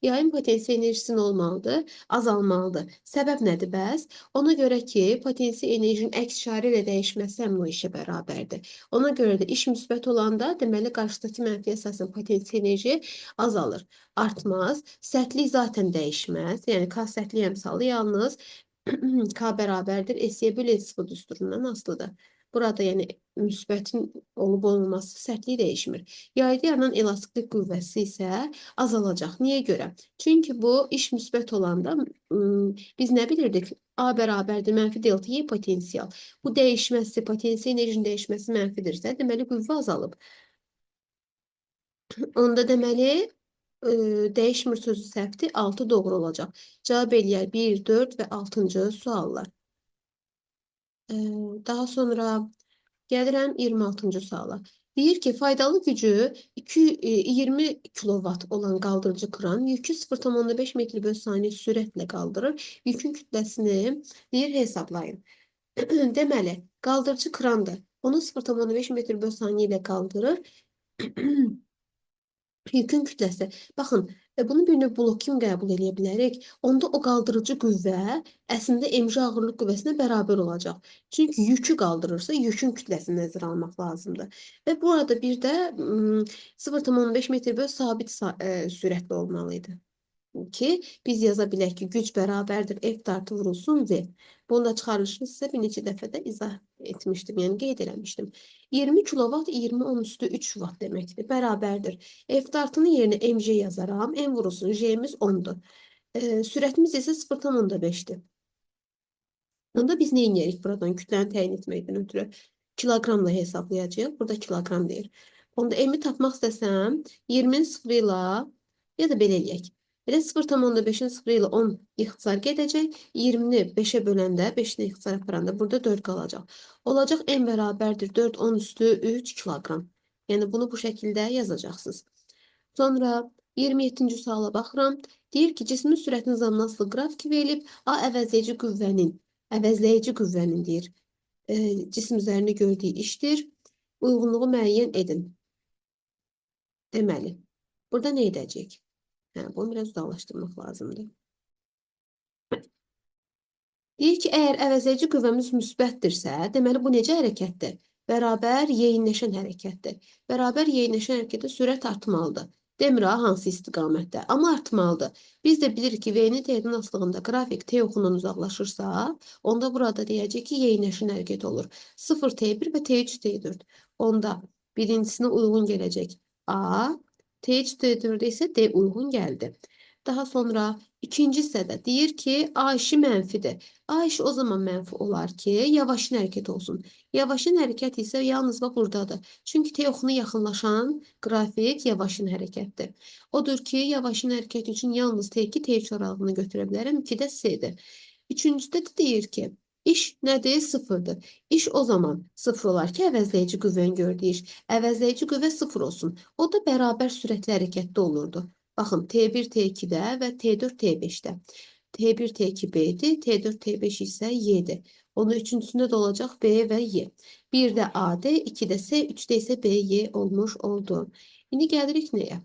yayın potensial enerjisi nə olmalıdır? Azalmalıdır. Səbəb nədir bəs? Ona görə ki, potensial enerjinin əks işarə ilə dəyişməsi həmin o işə bərabərdir. Ona görə də iş müsbət olanda, deməli, qarşıdakı mənfi əsasən potensial enerji azalır. Artmaz. Sərtlik zaten dəyişməz. Yəni, K sərtlik əmsalı yalnız K bərabərdir. S-yə bölü S0 düsturundan asılıdır. Burada yəni müsbətin olub olmaması sərtliyi dəyişmir. Yayda yaranan elastiklik qüvvəsi isə azalacaq. Niyə görə? Çünki bu iş müsbət olanda biz nə bilirdik? A bərabərdir mənfi delta Y potensial. Bu dəyişməsi, potensial enerjinin dəyişməsi mənfidirsə, deməli qüvvə azalıb. Onda deməli dəyişmir sözü səhvdir. 6 doğru olacaq. Cavab eləyər 1, 4 və 6-cı suallar. Daha sonra gəlirəm 26-cı suala. Deyir ki, faydalı gücü 20 kilovat olan qaldırıcı kran yükü 0,5 metr bölü saniyə sürətlə qaldırır. Yükün kütləsini deyir, hesablayın. Deməli, qaldırıcı krandır. Onu 0,5 metr bölü saniyə ilə qaldırır. Yükün kütləsi. Baxın, bunu bir növ blok kimi qəbul eləyə bilərik. Onda o qaldırıcı qüvvə əslində MJ ağırlıq qüvvəsinə bərabər olacaq. Çünki yükü qaldırırsa, yükün kütləsini nəzərə almaq lazımdır. Və bu arada bir də 0,5 metr bölü sabit sürətli olmalı idi. Ki, biz yaza bilək ki, güc bərabərdir F dartı vurulsun V. Bunu da çıxarılışını sizə bir neçə dəfə də izah etmişdim, yəni qeyd eləmişdim. 20 kilovat 20 10 üstü 3 watt deməkdir, bərabərdir. F dartının yerinə MJ yazaram, M vurulsun, J'miz 10-dur. Sürətimiz isə 0,5-dir. Onda biz nə edirik buradan kütləni təyin etməkdən ötürü? Kiloqramla hesablayacağıq. Burada kiloqram deyir. Onda M-i tapmaq istəsəm, 20-nin sıfırı ilə ya da belə eləyək. Elə 0,5-in 0 ilə 10 ixtisar gedəcək. 20-ni 5-ə böləndə, 5-ni ixtisar aparanda burada 4 qalacaq. Olacaq M bərabərdir 4 10 üstü 3 kiloqram. Yəni bunu bu şəkildə yazacaqsınız. Sonra 27-ci suala baxıram. Deyir ki, cismin sürətinin zamanla asılı qrafik verilib. A əvəzləyici qüvvənin, deyir, cisim üzərində gördüyü işdir. Uyğunluğu müəyyən edin. Deməli, burada nə edəcək? Hə, bunu biraz uzaqlaşdırmaq lazımdır. Deyir ki, əgər əvəzləyici qüvvəmiz müsbətdirsə, deməli, bu necə hərəkətdir? Bərabər yeyinləşən hərəkətdir. Bərabər yeyinləşən hərəkətdə sürət artmalıdır. Demir ha, hansı istiqamətdə, amma artmalıdır. Biz də bilirik ki, V-nin T-dən asılığında qrafik T oxundan uzaqlaşırsa, onda burada deyəcək ki, yeyinləşən hərəkət olur. 0 T1 və T3 T4. Onda birincisinə uyğun gələcək A, T3 T4-ə isə D uyğun gəldi. Daha sonra ikinci hissədə deyir ki, A işi mənfidir. A işi o zaman mənfi olar ki, yavaşın hərəkət olsun. Yavaşın hərəkət isə yalnız bax buradadır. Çünki T oxuna yaxınlaşan qrafik yavaşın hərəkətdir. Odur ki, yavaşın hərəkət üçün yalnız T2, T3 aralığını götürə bilərəm. 2 də C-dir. Üçüncüdə də deyir ki, İş nədir? Sıfırdır. İş o zaman sıfır olar ki, əvəzləyici qüvvənin gördüyü iş. Əvəzləyici qüvvə sıfır olsun. O da bərabər sürətli hərəkətdə olurdu. Baxın, T1, T2-də və T4, T5-də. T1, T2 B-dir, T4, T5 isə Y-dir. Onun üçüncüsündə də olacaq B və Y. 1-də AD, 2-də C, 3-də isə B, Y olmuş oldu. İndi gəlirik nəyə?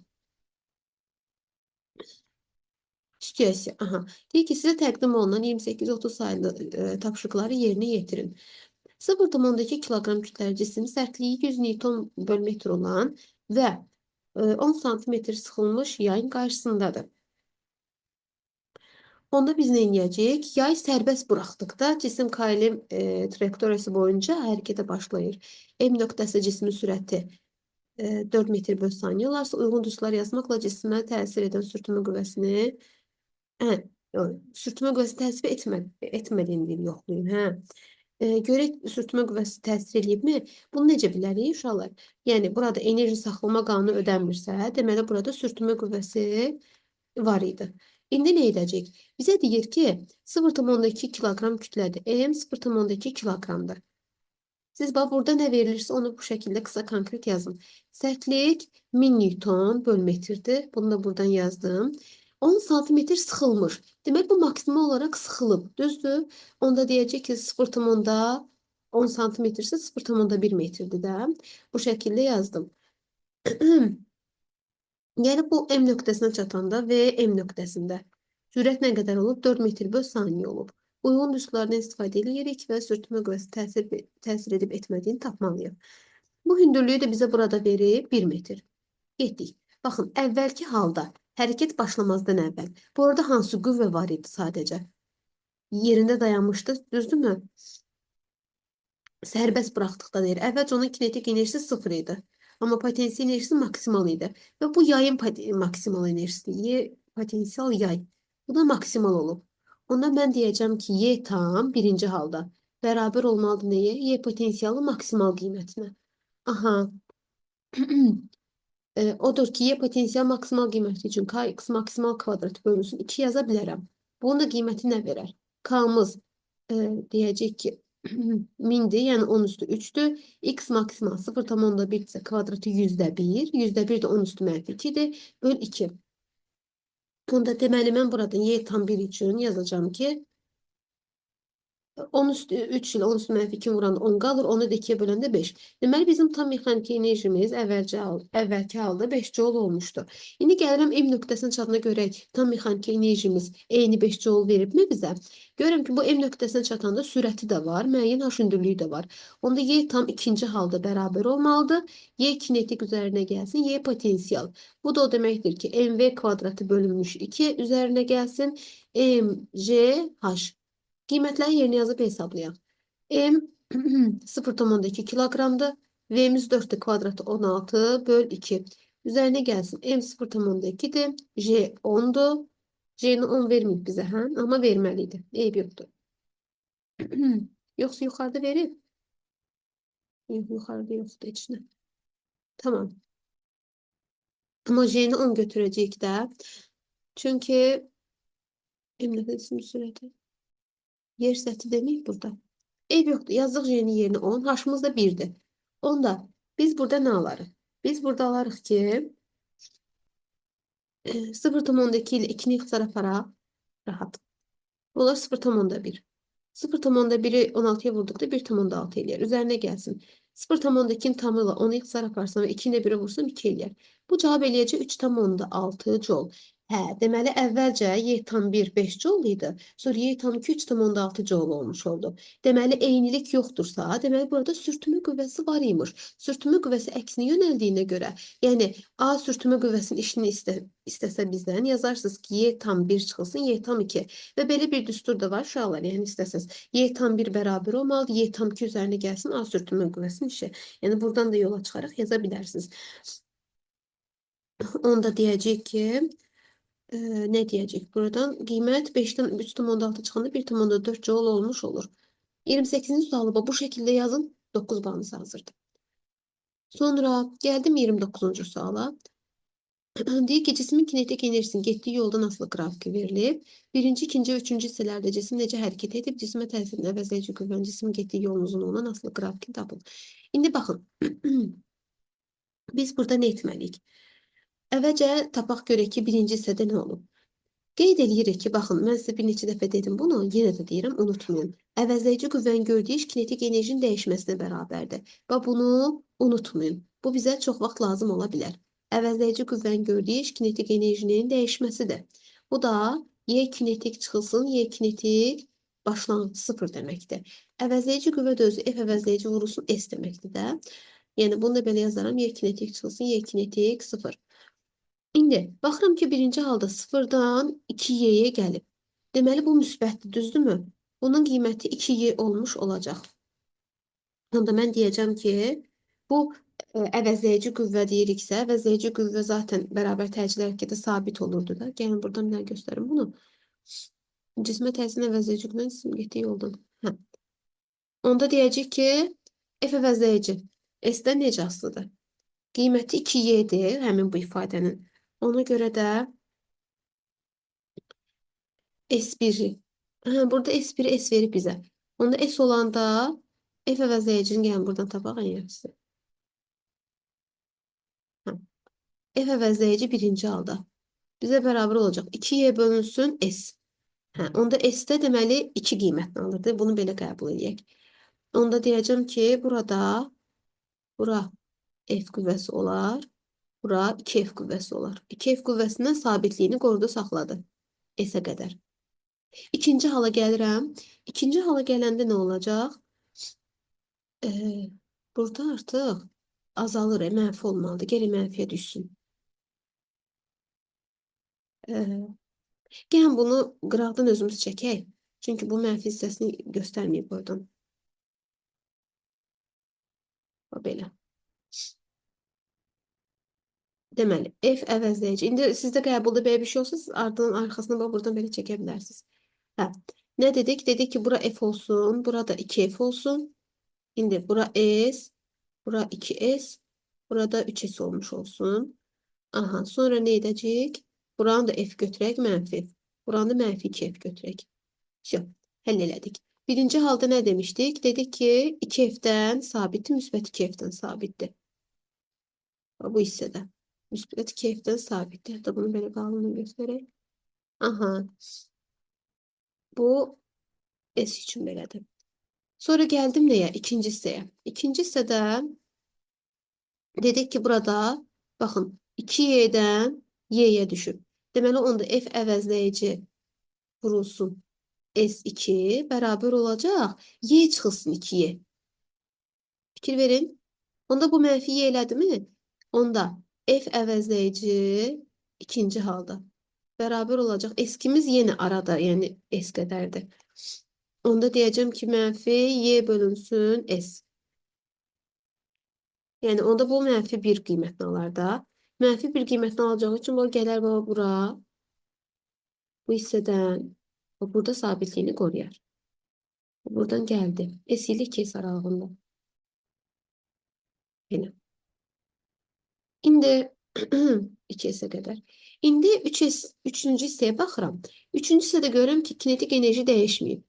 Situasiya. Aha. Deyir ki, sizə təqdim olunan 28-30 sayılı tapşırıqları yerinə yetirin. 0,2 kiloqram kütləli cisim sərtliyi 100 Newton böl metr olan və 10 santimetr sıxılmış yayın qarşısındadır. Onda biz nə edəcəyik? Yay sərbəst buraxdıqda cisim KL trayektoriyası boyunca hərəkətə başlayır. M nöqtəsi cismin sürəti 4 metr böl saniyə olarsa, uyğun düsturlar yazmaqla cismə təsir edən sürtünmə qüvvəsini sürtünmə qüvvəsi təsir etmədiyini deyir, yoxlayın. Hə. Görək sürtünmə qüvvəsi təsir eləyibmi? Bunu necə bilərik uşaqlar? Yəni burada enerji saxlama qanunu ödənmirsə, deməli burada sürtünmə qüvvəsi var idi. İndi nə edəcək? Bizə deyir ki, 0,2 kiloqram kütlədir. M 0,2 kiloqramdır. Siz bax burada nə verilirsə onu bu şəkildə qısa konkret yazın. Sərtlik 1000 Newton böl metrdir. Bunu da buradan yazdım. 10 santimetr sıxılmış. Demək bu maksimal olaraq sıxılıb. Düzdür? Onda deyəcək ki 0,10 santimetr isə 0,1 metrdir də. Bu şəkildə yazdım. Yəni bu M nöqtəsinə çatanda V M nöqtəsində sürət nə qədər olub? 4 metr böl saniyə olub. Uyğun düsturlardan istifadə edirik və sürtünmə qüvvəsi təsir edib etmədiyini tapmalıyıq. Bu hündürlüyü də bizə burada verib 1 metr. Getdik. Baxın, əvvəlki halda hərəkət başlamazdan əvvəl. Bu arada hansı qüvvə var idi sadəcə? Yerində dayanmışdı, düzdürmü? Sərbəst buraxdıqda deyir. Əvvəlcə onun kinetik enerjisi 0 idi. Amma potensial enerjisi maksimal idi. Və bu yayın maksimal enerjisi. Y potensial yay. Bu da maksimal olub. Onda mən deyəcəm ki, Y tam birinci halda bərabər olmalıdır nəyə? Y potensialı maksimal qiymətinə. Aha. Odur ki, Y potensial maksimal qiyməti üçün Kx maksimal kvadrat bölünsün 2 yaza bilərəm. Bunun da qiyməti nə verər? K-mız deyəcək ki, 1000-dir, yəni 10 üstü 3-dür. X maksimal 0,1 isə kvadratı %1. %1 də 10 üstü mənfi 2-dir. Böl 2. Onda deməli, mən buradan Y tam 1 üçün yazacağım ki, 10 üstü 3 ilə 10 üstü mənfi 2 vuranda 10 qalır. Onu da 2-yə böləndə 5. Deməli, bizim tam mexaniki enerjimiz əvvəlki halda 5 joule olmuşdu. İndi gəlirəm M nöqtəsinə çatana görək tam mexaniki enerjimiz eyni 5 joule veribmi bizə? Görürəm ki, bu M nöqtəsinə çatanda sürəti də var, müəyyən H hündürlüyü də var. Onda Y tam ikinci halda bərabər olmalıdır. Y kinetik üzərinə gəlsin, Y potensial. Bu da o deməkdir ki, MV kvadratı bölünmüş 2 üzərinə gəlsin. M, J, H. Qiymətləri yerinə yazıb hesablayaq. M 0,2 kiloqramdır. V'miz 4-dür, kvadratı 16 böl 2. Üzərinə gəlsin. M 0,2-dir. J 10-dur. J'ni 10 verməyib bizə, hə? Amma verməli idi. Eyb yoxdur. Yoxsa yuxarıda verib? Yox, yuxarıda yoxdur heç nə. Tamam. Amma J'ni 10 götürəcəyik də. Çünki M nöqtəsinin sürəti. Yer səthi deməyib burada. Eyb yoxdur. Yazdıq J'nin yerinə 10. H'ımız da 1-dir. Onda biz burada nə alarıq? Biz burada alarıq ki, 0,2 ilə 2-ni ixtisar aparaq. Rahat. Olar 0,1. 0,1-i 16-ya vurduqda 1,6 eləyər. Üzərinə gəlsin. 0,2-nin tamı ilə 10-u ixtisar aparsam və 2 ilə 1-ə vursam 2 eləyər. Bu cavab eləyəcək 3,6 joule. Hə, deməli əvvəlcə Y,1 5 joule idi. Sonra Y,2 3,6 joule olmuş oldu. Deməli eynilik yoxdursa, deməli burada sürtünmə qüvvəsi var imiş. Sürtünmə qüvvəsi əksinə yönəldiyinə görə, yəni A sürtünmə qüvvəsinin işini istəsə bizdən yazarsınız ki, Y,1 çıxılsın, Y,2. Və belə bir düstur da var uşaqlar, yəni istəsəz Y,1 bərabər olmalıdır, Y,2 üzərinə gəlsin A sürtünmə qüvvəsinin işi. Yəni buradan da yola çıxaraq yaza bilərsiniz. Onda deyəcək ki, nə deyəcək buradan? Qiymət 5-dən 3,6 çıxanda 1,4 joule olmuş olur. 28-ci sualı bu şəkildə yazın. 9 balınız hazırdır. Sonra gəldim 29-cu suala. Deyir ki, cismin kinetik enerjisinin getdiyi yoldan asılı qrafiki verilib. Birinci, ikinci və üçüncü hissələrdə cisim necə hərəkət edib, cismə təsirin əvəzləyici qüvvənin cismin getdiyi yolun uzunluğundan asılı qrafikini tapın. İndi baxın, biz burada nə etməliyik? Əvvəlcə tapaq görək ki, birinci hissədə nə olub? Qeyd eləyirik ki, baxın, mən sizə bir neçə dəfə dedim bunu, yenə də deyirəm, unutmayın. Əvəzləyici qüvvənin gördüyü iş kinetik enerjinin dəyişməsinə bərabərdir. Bax, bunu unutmayın. Bu bizə çox vaxt lazım ola bilər. Əvəzləyici qüvvənin gördüyü iş kinetik enerjinin dəyişməsidir. Bu da Y kinetik çıxılsın, Y kinetik başlanğıc 0 deməkdir. Əvəzləyici qüvvə də özü F əvəzləyici vurulsun S deməkdir də. Yəni, bunu da belə yazaram. Y kinetik çıxılsın, Y kinetik 0. İndi baxıram ki, birinci halda 0-dan 2Y-yə gəlib. Deməli, bu müsbətdir, düzdürmü? Bunun qiyməti 2Y olmuş olacaq. Onda mən deyəcəm ki, bu əvəzləyici qüvvə deyiriksə, əvəzləyici qüvvə zaten bərabər təcili hərəkətdə sabit olurdu da. Gəlin, buradan bir dənə göstərim bunu. Cismə təsirin əvəzləyici qüvvə cisim getdiyi yoldan. Hə. Onda deyəcək ki, F əvəzləyici S-dən necə asılıdır? Qiyməti 2Y-dir həmin bu ifadənin. Ona görə də S1-i. Hə, burada S1-i S verib bizə. Onda S olanda F əvəzləyicini gəlin buradan tapaq ən yaxşısı. Hə. F əvəzləyici birinci halda. Bizə bərabər olacaq. 2Y bölünsün S. Hə, onda S-də deməli 2 qiymətini alırdı. Bunu belə qəbul edək. Onda deyəcəm ki, burada bura F qüvvəsi olar. Bura 2F qüvvəsi olar. 2F qüvvəsindən sabitliyini qorudu, saxladı. S-ə qədər. İkinci hala gəlirəm. İkinci hala gələndə nə olacaq? Burada artıq azalır, mənfi olmalıdır. Gəlin mənfiyə düşsün. Gəlin bunu qıraqdan özümüz çəkək. Çünki bu mənfi hissəsini göstərməyib oradan. Belə. Deməli, F əvəzləyici. İndi sizdə qəbulda belə bir şey olsa, siz ardından arxasına bax, buradan belə çəkə bilərsiniz. Hə. Nə dedik? Dedik ki, bura F olsun, burada 2F olsun. İndi bura S, bura 2S, burada 3S olmuş olsun. Aha, sonra nə edəcəyik? Buranı da F götürək, mənfi F. Buranı da mənfi 2F götürək. Vəsyo, həll elədik. Birinci halda nə demişdik? Dedik ki, 2F'dən sabitdir, müsbət 2F'dən sabitdir. Bu hissədə. Müsbət 2F'dən sabitdir. Hətta bunu belə qalınla göstərək. Aha. Bu S üçün belədir. Sonra gəldim nəyə? İkinci hissəyə. İkinci hissədə dedik ki, burada baxın 2Y-dən Y-yə düşüb. Deməli, onda F əvəzləyici vurulsun S2 bərabər olacaq. Y çıxılsın 2Y. Fikir verin. Onda bu mənfi Y elədimi? Onda F əvəzləyici ikinci halda bərabər olacaq. S2-miz yenə arada, yəni S qədərdir. Onda deyəcəm ki, mənfi Y bölünsün S. Yəni onda bu mənfi 1 qiymətini alar da. Mənfi 1 qiymətini alacağı üçün bu gələr bura. Bu hissədən burada sabitliyini qoruyar. Buradan gəldi. S ilə 2S aralığında. Belə. İndi 2S-ə qədər. İndi 3S, 3-cü hissəyə baxıram. 3-cü hissədə görürəm ki, kinetik enerji dəyişməyib.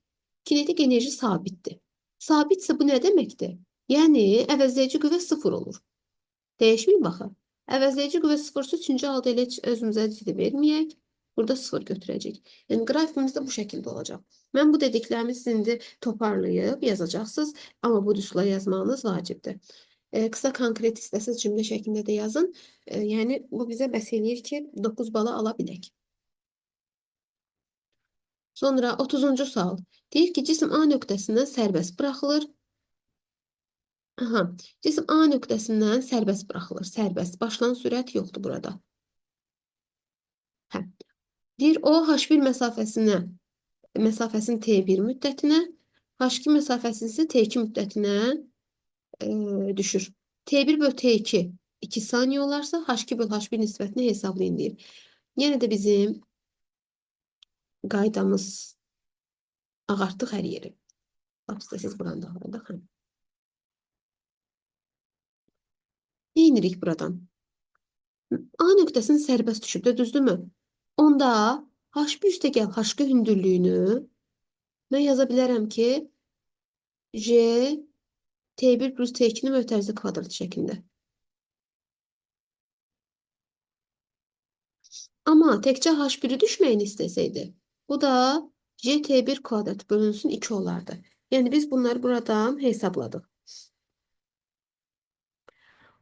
Kinetik enerji sabitdir. Sabitsə bu nə deməkdir? Yəni, əvəzləyici qüvvə 0 olur. Dəyişməyib baxı. Əvəzləyici qüvvə 0-sa üçüncü halda elə heç özümüzə ciddi verməyək. Burada 0 götürəcək. Yəni qrafikimiz də bu şəkildə olacaq. Mən bu dediklərimi siz indi toparlayıb yazacaqsınız. Amma bu düsturla yazmağınız vacibdir. Qısa konkret istəsiniz cümlə şəklində də yazın. Yəni bu bizə bəs eləyir ki, 9 bala ala bilək. Sonra 30-cu sual. Deyir ki, cisim A nöqtəsindən sərbəst buraxılır. Aha, cisim A nöqtəsindən sərbəst buraxılır. Sərbəst. Başlayan sürət yoxdur burada. Hə. Deyir, o H1 məsafəsini T1 müddətinə, H2 məsafəsini isə T2 müddətinə düşür. T1 böl T2 2 saniyə olarsa, H2 böl H1 nisbətini hesablayın deyir. Yenə də bizim qaydamız ağartdıq hər yeri. Lap istəsiniz buranı da ağardıq. Hə. Nə edirik buradan? A nöqtəsinin sərbəst düşüb də, düzdürmü? Onda H1 üstəgəl H2 hündürlüyünü mən yaza bilərəm ki, J T1 plus T2-nin mötərizə kvadratı şəklində. Amma təkcə H1-i düşməyini istəsəydi, bu da J T1 kvadrat bölünsün 2 olardı. Yəni biz bunları buradan hesabladıq.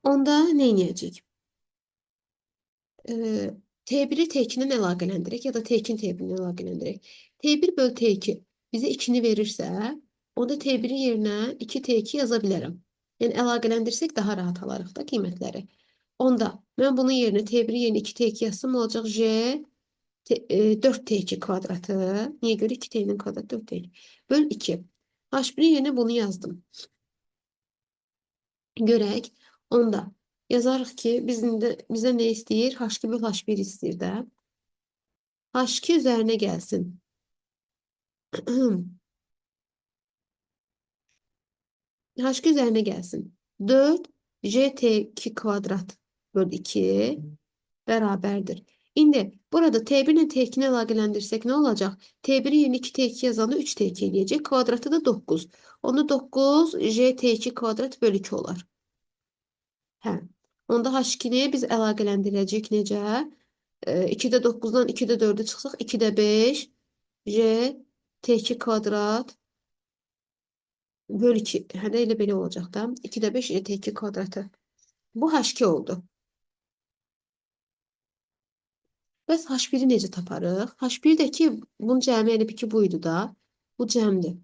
Onda nə edəcəyik? T1-i T2-dən əlaqələndirək ya da T2-ni T1-dən əlaqələndirək. T1 böl T2 bizə 2-ni verirsə, onda T1-in yerinə 2T2 yaza bilərəm. Yəni əlaqələndirsək daha rahat alarıq da qiymətləri. Onda mən bunun yerinə T1-in yerinə 2T2 yazsam olacaq J 4T2 kvadratı. Niyə görə 2T-nin kvadratı 4T2 böl 2. H1-in yerinə bunu yazdım. Görək. Onda yazarıq ki, biz indi bizə nə istəyir? H2 böl H1 istəyir də. H2 üzərinə gəlsin. H2 üzərinə gəlsin. 4 JT2 kvadrat böl 2 bərabərdir. İndi burada T1 ilə T2-ni əlaqələndirsək nə olacaq? T1-in yerinə 2T2 yazanda 3T2 eləyəcək. Kvadratı da 9. Onda 9 JT2 kvadrat böl 2 olar. Hə. Onda H2-ni biz əlaqələndirəcəyik necə? 2-də 9-dan 2-də 4-ü çıxsaq 2-də 5 J T2 kvadrat böl 2. Hə də elə belə olacaq da. 2-də 5 J T2 kvadratı. Bu H2 oldu. Bəs H1-i necə taparıq? H1-dəki bunun cəmi elə ki bu idi da. Bu cəmdir.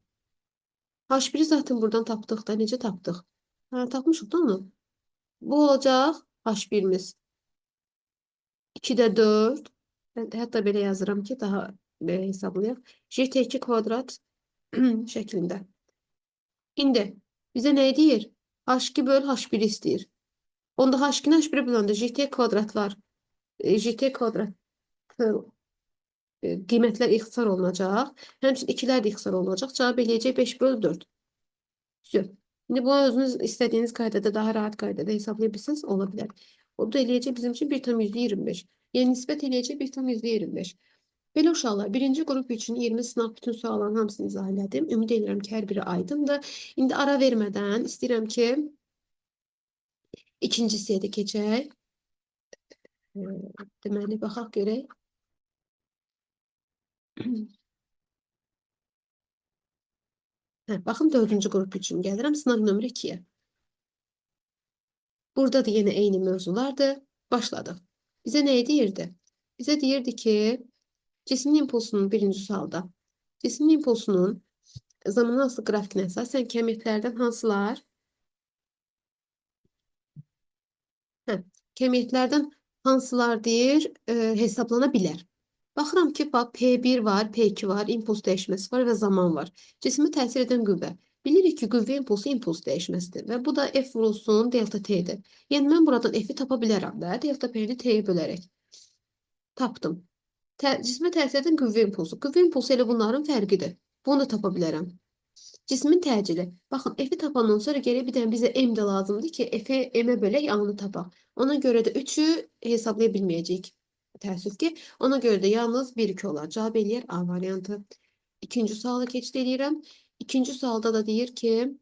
H1-i zaten buradan tapdıq da. Necə tapdıq? Hə, tapmışıq da onu. Bu olacaq H1-imiz. 2-də 4. Mən hətta belə yazıram ki, daha belə hesablayaq. JT2 kvadrat şəklində. İndi bizə nə deyir? H2 böl H1 istəyir. Onda H2-ni H1-ə böləndə JT kvadratlar, JT kvadrat qiymətlər ixtisar olunacaq. Həmçinin ikilər də ixtisar olunacaq. Cavab eləyəcək 5 böl 4. Vəsə. İndi bunu özünüz istədiyiniz qaydada, daha rahat qaydada hesablaya bilsəniz ola bilər. O da eləyəcək bizim üçün 1,25. Yəni nisbət eləyəcək 1,25. Belə uşaqlar, birinci qrup üçün 20 sınaq bütün sualların hamısını izah elədim. Ümid edirəm ki, hər biri aydındır. İndi ara vermədən istəyirəm ki, ikinci hissəyə də keçək. Deməli, baxaq görək. Hə, baxın, dördüncü qrup üçün gəlirəm. Sınaq nömrə 2-yə. Burada da yenə eyni mövzulardır. Başladıq. Bizə nə deyirdi? Bizə deyirdi ki, cismin impulsunun birinci sualda, cismin impulsunun zamandan asılı qrafikinə əsasən kəmiyyətlərdən hansılar? Hə, kəmiyyətlərdən hansılar deyir, hesablana bilər. Baxıram ki, bax, P1 var, P2 var, impuls dəyişməsi var və zaman var. Cismə təsir edən qüvvə. Bilirik ki, qüvvə impulsu impuls dəyişməsidir və bu da F vurulsun delta T-dir. Yəni, mən buradan F-i tapa bilərəm də, delta P-ni T-yə bölərək. Tapdım. Cismə təsir edən qüvvə impulsu. Qüvvə impulsu elə bunların fərqidir. Bunu da tapa bilərəm. Cismin təcili. Baxın, F-i tapandan sonra gərək bir dənə bizə M də lazımdır ki, F-i M-ə bölək, A-nı tapaq. Ona görə də 3-ü hesablaya bilməyəcəyik. Təəssüf ki, ona görə də yalnız 1-2 olar. Cavab eləyər A variantı. İkinci suala keçid eləyirəm. İkinci sualda da deyir ki,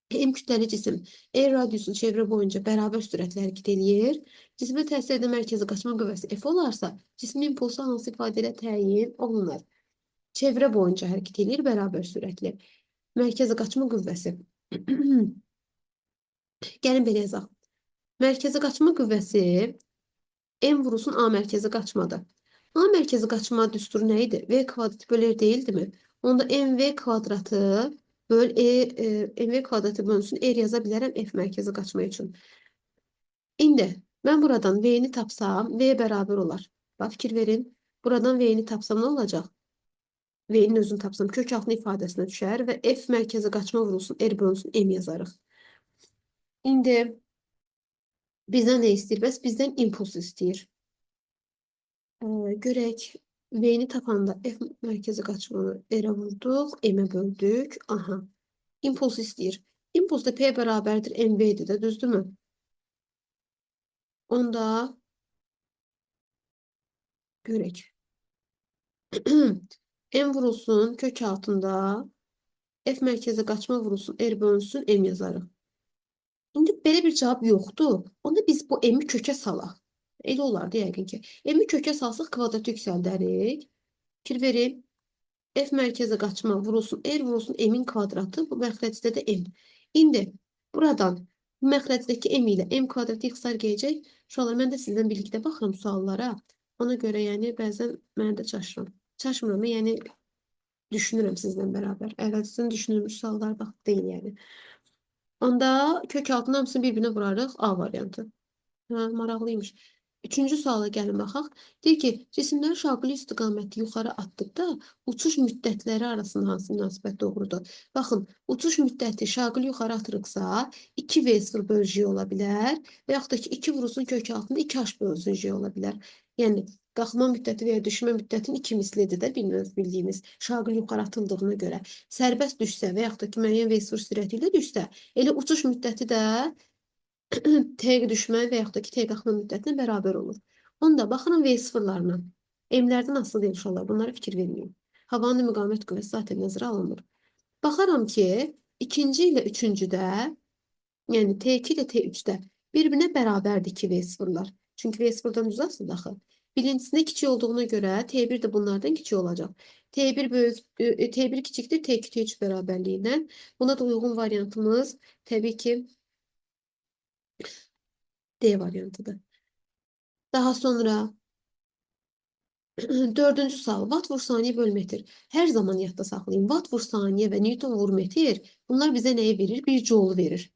M kütləli cisim R radiusun çevrə boyunca bərabər sürətlə hərəkət eləyir. Cismə təsir edən mərkəzi qaçma qüvvəsi F olarsa, cismin impulsu hansı ifadə ilə təyin olunur? Çevrə boyunca hərəkət eləyir, bərabər sürətli. Mərkəzi qaçma qüvvəsi. Gəlin belə yazaq. Mərkəzi qaçma qüvvəsi M vurulsun A mərkəzi qaçmadır. A mərkəzi qaçma düsturu nə idi? V kvadratı böl R deyildimi? Onda MV kvadratı böl MV kvadratı bölünsün R yaza bilərəm F mərkəzi qaçma üçün. İndi mən buradan V-ni tapsam V bərabər olar. Bax, fikir verin. Buradan V-ni tapsam nə olacaq? V-nin özünü tapsam kök altını ifadəsinə düşər və F mərkəzi qaçma vurulsun R bölünsün M yazarıq. İndi bizdən nə istəyir? Bəs bizdən impuls istəyir. Görək V-ni tapanda F mərkəzi qaçmanı R-ə vurduq, M-ə böldük. Aha. İmpuls istəyir. İmpuls da P bərabərdir MV-dir də, düzdürmü? Onda görək. M vurulsun kök altında F mərkəzi qaçma vurulsun R bölünsün M yazarıq. İndi belə bir cavab yoxdur. Onda biz bu M-i kökə salaq. Elə olardı yəqin ki. M-i kökə salsaq kvadratı yüksəldərik. Fikir verin. F mərkəzi qaçma vurulsun R vurulsun M-in kvadratı. Bu məxrəcdə də M. İndi buradan bu məxrəcdəki M ilə M kvadratı ixtisar gələcək. Uşaqlar, mən də sizlə birlikdə baxıram suallara. Ona görə yəni bəzən mən də çaşıram. Çaşmıram, yəni düşünürəm sizlə bərabər. Əvvəlcədən düşünülmüş suallar bax deyil yəni. Onda kök altını hamısını bir-birinə vurarıq. A variantı. Hə, maraqlıymış. Üçüncü suala gəlin baxaq. Deyir ki, cisimlər şaquli istiqamətli yuxarı atdıqda uçuş müddətləri arasında hansı münasibət doğrudur? Baxın, uçuş müddəti şaquli yuxarı atırıqsa 2V0 böl J ola bilər və yaxud da ki, 2 vurulsun kök altında 2H bölünsün J ola bilər. Yəni, qalxma müddəti və ya düşmə müddətinin 2 mislidir də bildiyimiz şaquli yuxarı atıldığına görə. Sərbəst düşsə və yaxud da ki, müəyyən V0 sürəti ilə düşsə, elə uçuş müddəti də T düşmə və yaxud da ki, T qalxma müddətinə bərabər olur. Onda baxıram V0-larına. M-lərdən asılı deyil uşaqlar, bunlara fikir verməyin. Havanın müqavimət qüvvəsi zaten nəzərə alınmır. Baxaram ki, ikinci ilə üçüncüdə, yəni T2 ilə T3-də bir-birinə bərabərdir 2 V0-lar. Çünki V0-dan düz asılıdır axı. Birincisində kiçik olduğuna görə T1 də bunlardan kiçik olacaq. T1 böyük, T1 kiçikdir T2 T3 bərabərliyindən. Buna da uyğun variantımız təbii ki D variantıdır. Daha sonra dördüncü sual. Watt vur saniyə böl metr. Hər zaman yadda saxlayın. Watt vur saniyə və Newton vur metr. Bunlar bizə nəyi verir? Bir joule verir.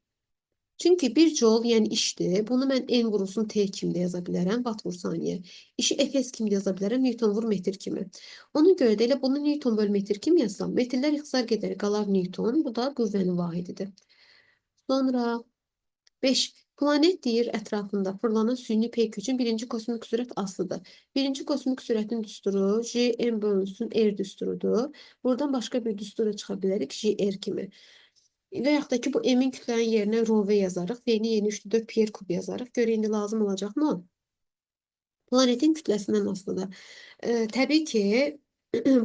Çünki bir joule yəni işdir. Bunu mən N vurulsun T kimi də yaza bilərəm. Watt vur saniyə. İşi Fs kimi də yaza bilərəm. Newton vur metr kimi. Ona görə də elə bunu Newton böl metr kimi yazsam, metrlər ixtisar gedər, qalar Newton. Bu da qüvvənin vahididir. Sonra 5. Planet deyir ətrafında fırlanan süni peyk üçün birinci kosmik sürət asılıdır. Birinci kosmik sürətin düsturu J M bölünsün R düsturudur. Buradan başqa bir düstura çıxa bilərik J R kimi. Və yaxud da ki, bu M-in kütlənin yerinə rho V yazarıq. V-ni yeni 3,4 pi r kub yazarıq. Görək indi lazım olacaqmı o? Planetin kütləsindən asılıdır. Təbii ki,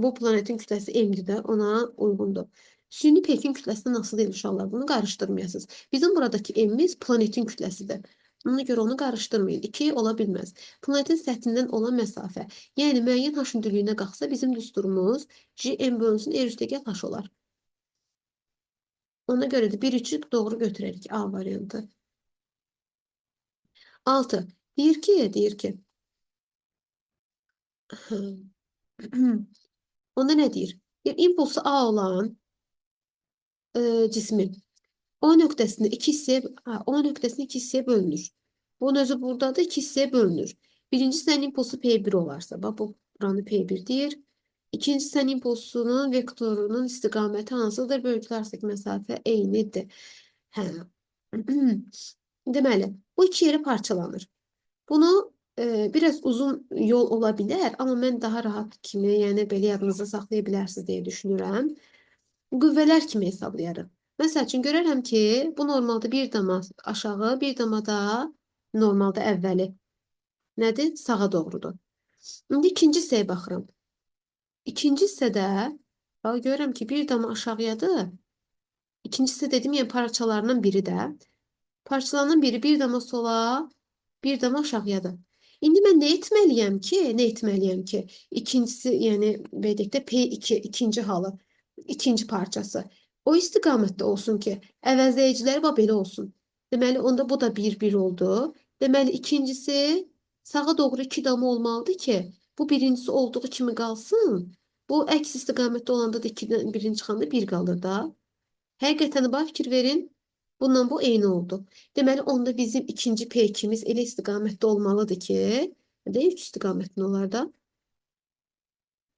bu planetin kütləsi M-dir də, ona uyğundur. Süni peykin kütləsindən asılı deyil uşaqlar. Bunu qarışdırmayasınız. Bizim buradakı M-imiz planetin kütləsidir. Ona görə onu qarışdırmayın. 2 ola bilməz. Planetin səthindən olan məsafə. Yəni müəyyən H hündürlüyünə qalxsa bizim düsturumuz J M bölünsün R üstəgəl H olar. Ona görə də 1-3-ü doğru götürərik A variantı. 6. Deyir ki. Onda nə deyir? Bir impulsu A olan cismin O nöqtəsində iki hissəyə, O nöqtəsində iki hissəyə bölünür. Bunun özü buradadır, iki hissəyə bölünür. Birinci hissənin impulsu P1 olarsa, bax bu buranı P1 deyir. İkinci hissənin impulsunun vektorunun istiqaməti hansıdır? Bölgülər arasındakı məsafə eynidir. Hə. Deməli, bu iki yerə parçalanır. Bunu biraz uzun yol ola bilər, amma mən daha rahat kimi, yəni belə yadınızda saxlaya bilərsiniz deyə düşünürəm. Qüvvələr kimi hesablayarıq. Məsəl üçün görərəm ki, bu normalda bir dama aşağı, bir dama da normalda əvvəli. Nədir? Sağa doğrudur. İndi ikinci hissəyə baxıram. İkinci hissədə bax, görürəm ki, bir dama aşağıyadır, İkincisi dedim, yəni parçalarından biri də. Parçalarından biri bir dama sola, bir dama aşağıyadır. İndi mən nə etməliyəm ki? Nə etməliyəm ki? İkincisi, yəni belə deyək də P2, ikinci halı, ikinci parçası. O istiqamətdə olsun ki, əvəzləyicilər bax belə olsun. Deməli, onda bu da 1-1 oldu. Deməli, ikincisi sağa doğru 2 dama olmalıdır ki, bu birincisi olduğu kimi qalsın. Bu əks istiqamətdə olanda da 2-dən birinci çıxanda 1 qalır da. Həqiqətən bax, fikir verin. Bununla bu eyni oldu. Deməli, onda bizim ikinci P2-miz elə istiqamətdə olmalıdır ki, də 3 istiqamətində olar da.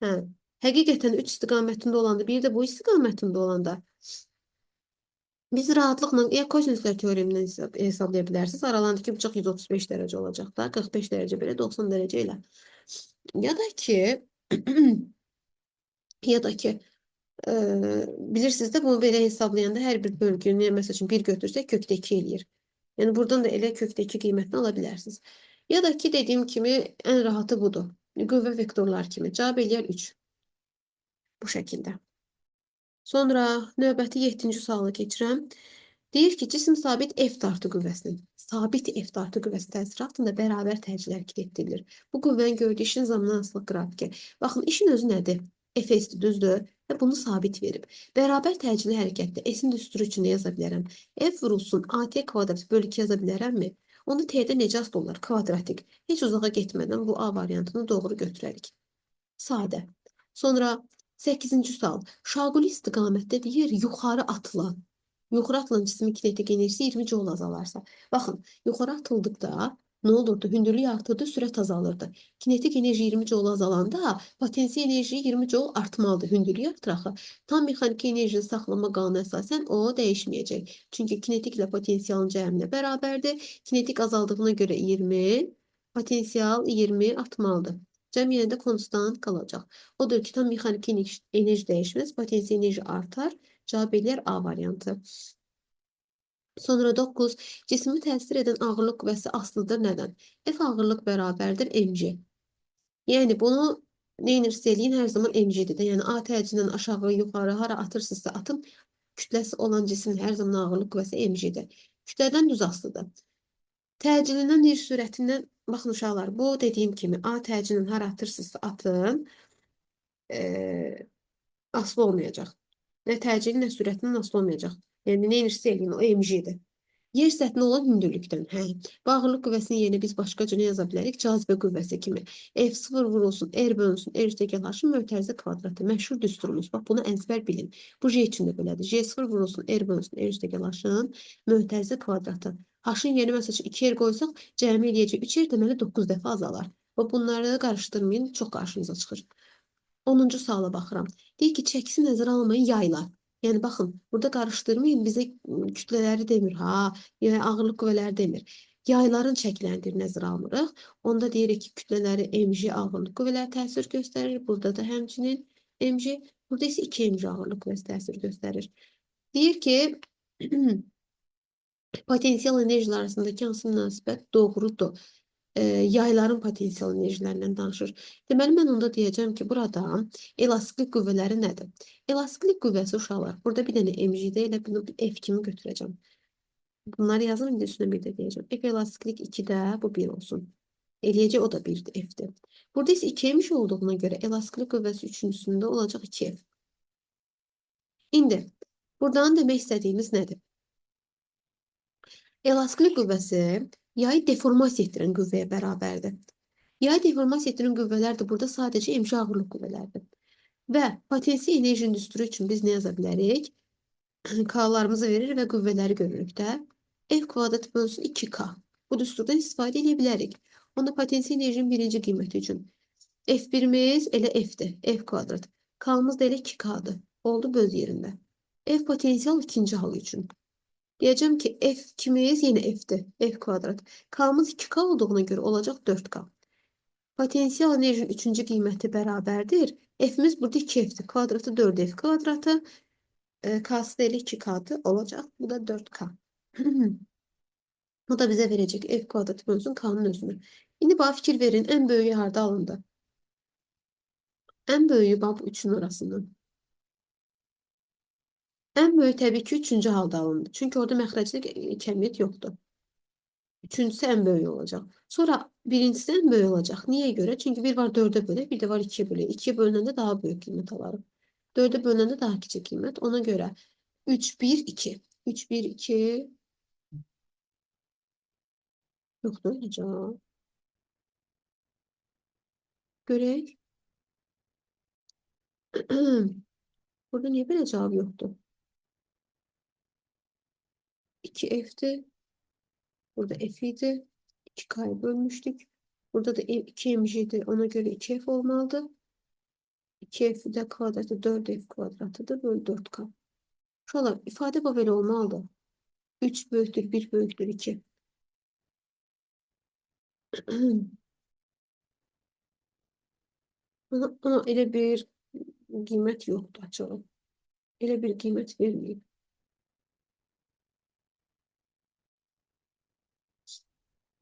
Hə, həqiqətən 3 istiqamətində olanda, bir də bu istiqamətində olanda biz rahatlıqla ya kosinüslər teoremindən hesablaya bilərsiniz. Aralarındakı bıçaq 135 dərəcə olacaq da, 45 dərəcə belə, 90 dərəcə ilə. Ya da ki, ya da ki, bilirsiniz də bunu belə hesablayanda hər bir bölgünü, məsəl üçün 1 götürsək kökdə 2 eləyir. Yəni buradan da elə kökdə 2 qiymətini ala bilərsiniz. Ya da ki, dediyim kimi ən rahatı budur. Qüvvə vektorlar kimi. Cavab eləyər 3. Bu şəkildə. Sonra növbəti 7-ci suala keçirəm. Deyir ki, cisim sabit F dartı qüvvəsinin, sabit F dartı qüvvəsi təsiri altında bərabər təcili hərəkət etdirilir. Bu qüvvənin gördüyü işin zaman asılıq qrafiki. Baxın, işin özü nədir? Fs-dir, düzdür? Və bunu sabit verib. Bərabər təcili hərəkətdə S-in düsturu üçün nə yaza bilərəm? F vurulsun AT kvadrat bölü 2 yaza bilərəmmi? Onda T-də necə asılı olar? Kvadratik. Heç uzağa getmədən bu A variantını doğru götürərik. Sadə. Sonra 8-ci sual. Şaquli istiqamətdə deyir, yuxarı atılan. Yuxarı atılan cismin kinetik enerjisi 20 joule azalarsa. Baxın, yuxarı atıldıqda nə olurdu? Hündürlük artırdı, sürət azalırdı. Kinetik enerji 20 joule azalanda potensial enerji 20 joule artmalıdır. Hündürlük artır axı. Tam mexaniki enerjinin saxlama qanunu əsasən o dəyişməyəcək. Çünki kinetik ilə potensialın cəminə bərabərdir. Kinetik azaldığına görə 20, potensial 20 artmalıdır. Cəm yenə də konstant qalacaq. Odur ki, tam mexaniki enerji dəyişməz, potensial enerji artar. Cavab eləyər A variantı. Sonra 9. Cismi təsir edən ağırlıq qüvvəsi asılıdır nədən? F ağırlıq bərabərdir mg. Yəni bunu nə edirsə eləyin, hər zaman mg-dir də. Yəni A təcilindən aşağı, yuxarı, hara atırsınızsa atın, kütləsi olan cismin hər zaman ağırlıq qüvvəsi mg-dir. Kütlədən düz asılıdır. Təcilindən yer sürətindən, baxın uşaqlar, bu dediyim kimi A təcilindən hara atırsınızsa atın, asılı olmayacaq. Nə təcili, nə sürətindən asılı olmayacaq. Yəni, nə edirsə eləyin, o mg-dir. Yer səthinə olan hündürlükdən. Hə. Bu ağırlıq qüvvəsinin yerinə biz başqa cür nə yaza bilərik? Cazibə qüvvəsi kimi. F0 vurulsun, R bölünsün, R üstəgəl H-ın mötərizə kvadratı. Məşhur düsturumuz. Bax, bunu əzbər bilin. Bu J üçün də belədir. J0 vurulsun, R bölünsün, R üstəgəl H-ın mötərizə kvadratı. H-ın yerinə məsəl üçün 2 R qoysaq, cəmi eləyəcək 3 R, deməli 9 dəfə azalar. Bax, bunları qarışdırmayın, çox qarşınıza çıxır. 10-cu suala baxıram. Deyir ki, çəkisi nəzərə almayın yaylar. Yəni, baxın, burada qarışdırmayın, bizə kütlələri demir, ha, yəni ağırlıq qüvvələri demir. Yayların çəkilərini nəzərə almırıq. Onda deyirik ki, kütlələri mg ağırlıq qüvvələri təsir göstərir. Burada da həmçinin mg, burada isə 2 mg ağırlıq qüvvəsi təsir göstərir. Deyir ki, potensial enerjilər arasındakı hansı münasibət doğrudur? Yayların potensial enerjilərindən danışır. Deməli, mən onda deyəcəm ki, burada elastiklik qüvvələri nədir? Elastiklik qüvvəsi uşaqlar, burada bir dənə mg-də elə bunu bir F kimi götürəcəm. Bunları yazım, indi üstünə bir də deyəcəm. F elastiklik 2-də, bu 1 olsun. Eləyəcək, o da 1-dir, F-dir. Burada isə 2 mg olduğuna görə elastiklik qüvvəsi üçüncüsündə olacaq 2F. İndi, buradan demək istədiyimiz nədir? Elastiklik qüvvəsi yayı deformasiya etdirən qüvvəyə bərabərdir. Yayı deformasiya etdirən qüvvələr də burada sadəcə mg ağırlıq qüvvələrdir. Və potensial enerjinin düsturu üçün biz nə yaza bilərik? K-larımızı verir və qüvvələri görürük də. F kvadrat bölünsün 2K. Bu düsturdan istifadə edə bilərik. Onda potensial enerjinin birinci qiyməti üçün F1-imiz elə F-dir. F kvadrat. K-mız da elə 2K-dır. Oldu böz yerində. F potensial ikinci halı üçün. Deyəcəm ki, F2-miz yenə F-dir. F kvadrat. K-mız 2K olduğuna görə olacaq 4K. Potensial enerjinin üçüncü qiyməti bərabərdir. F-imiz burada 2F-dir. Kvadratı 4F kvadratı. K-sı da elə 2K-dır. Olacaq. Bu da 4K. Bu da bizə verəcək F kvadratı bölünsün K-nın özünü. İndi bax, fikir verin. Ən böyüyü harda alındı? Ən böyüyü bax, bu üçün arasından. Ən böyük təbii ki, üçüncü halda alındı. Çünki orada məxrəcdə kəmiyyət yoxdur. Üçüncüsü ən böyük olacaq. Sonra birincisi ən böyük olacaq. Niyə görə? Çünki bir var 4-ə bölək, bir də var 2-yə bölək. 2-yə bölünəndə daha böyük qiymət alarıq. 4-ə bölünəndə daha kiçik qiymət. Ona görə 3, 1, 2. 3, 1, 2. Yoxdur, cavab. Görək. Burada niyə belə cavab yoxdur? 2F'dir. Burada F idi. 2K'ya bölmüştük. Burada da 2 mg'dir. Ona göre 2F olmalıdır. 2F de kvadratı 4F kvadratıdır. Bölü 4K. Uşaqlar, ifadə bu belə olmalıdır. 3 böyükdür, 1 böyükdür, 2. Ama elə bir qiymət yoxdur açığı. Elə bir qiymət verməyib.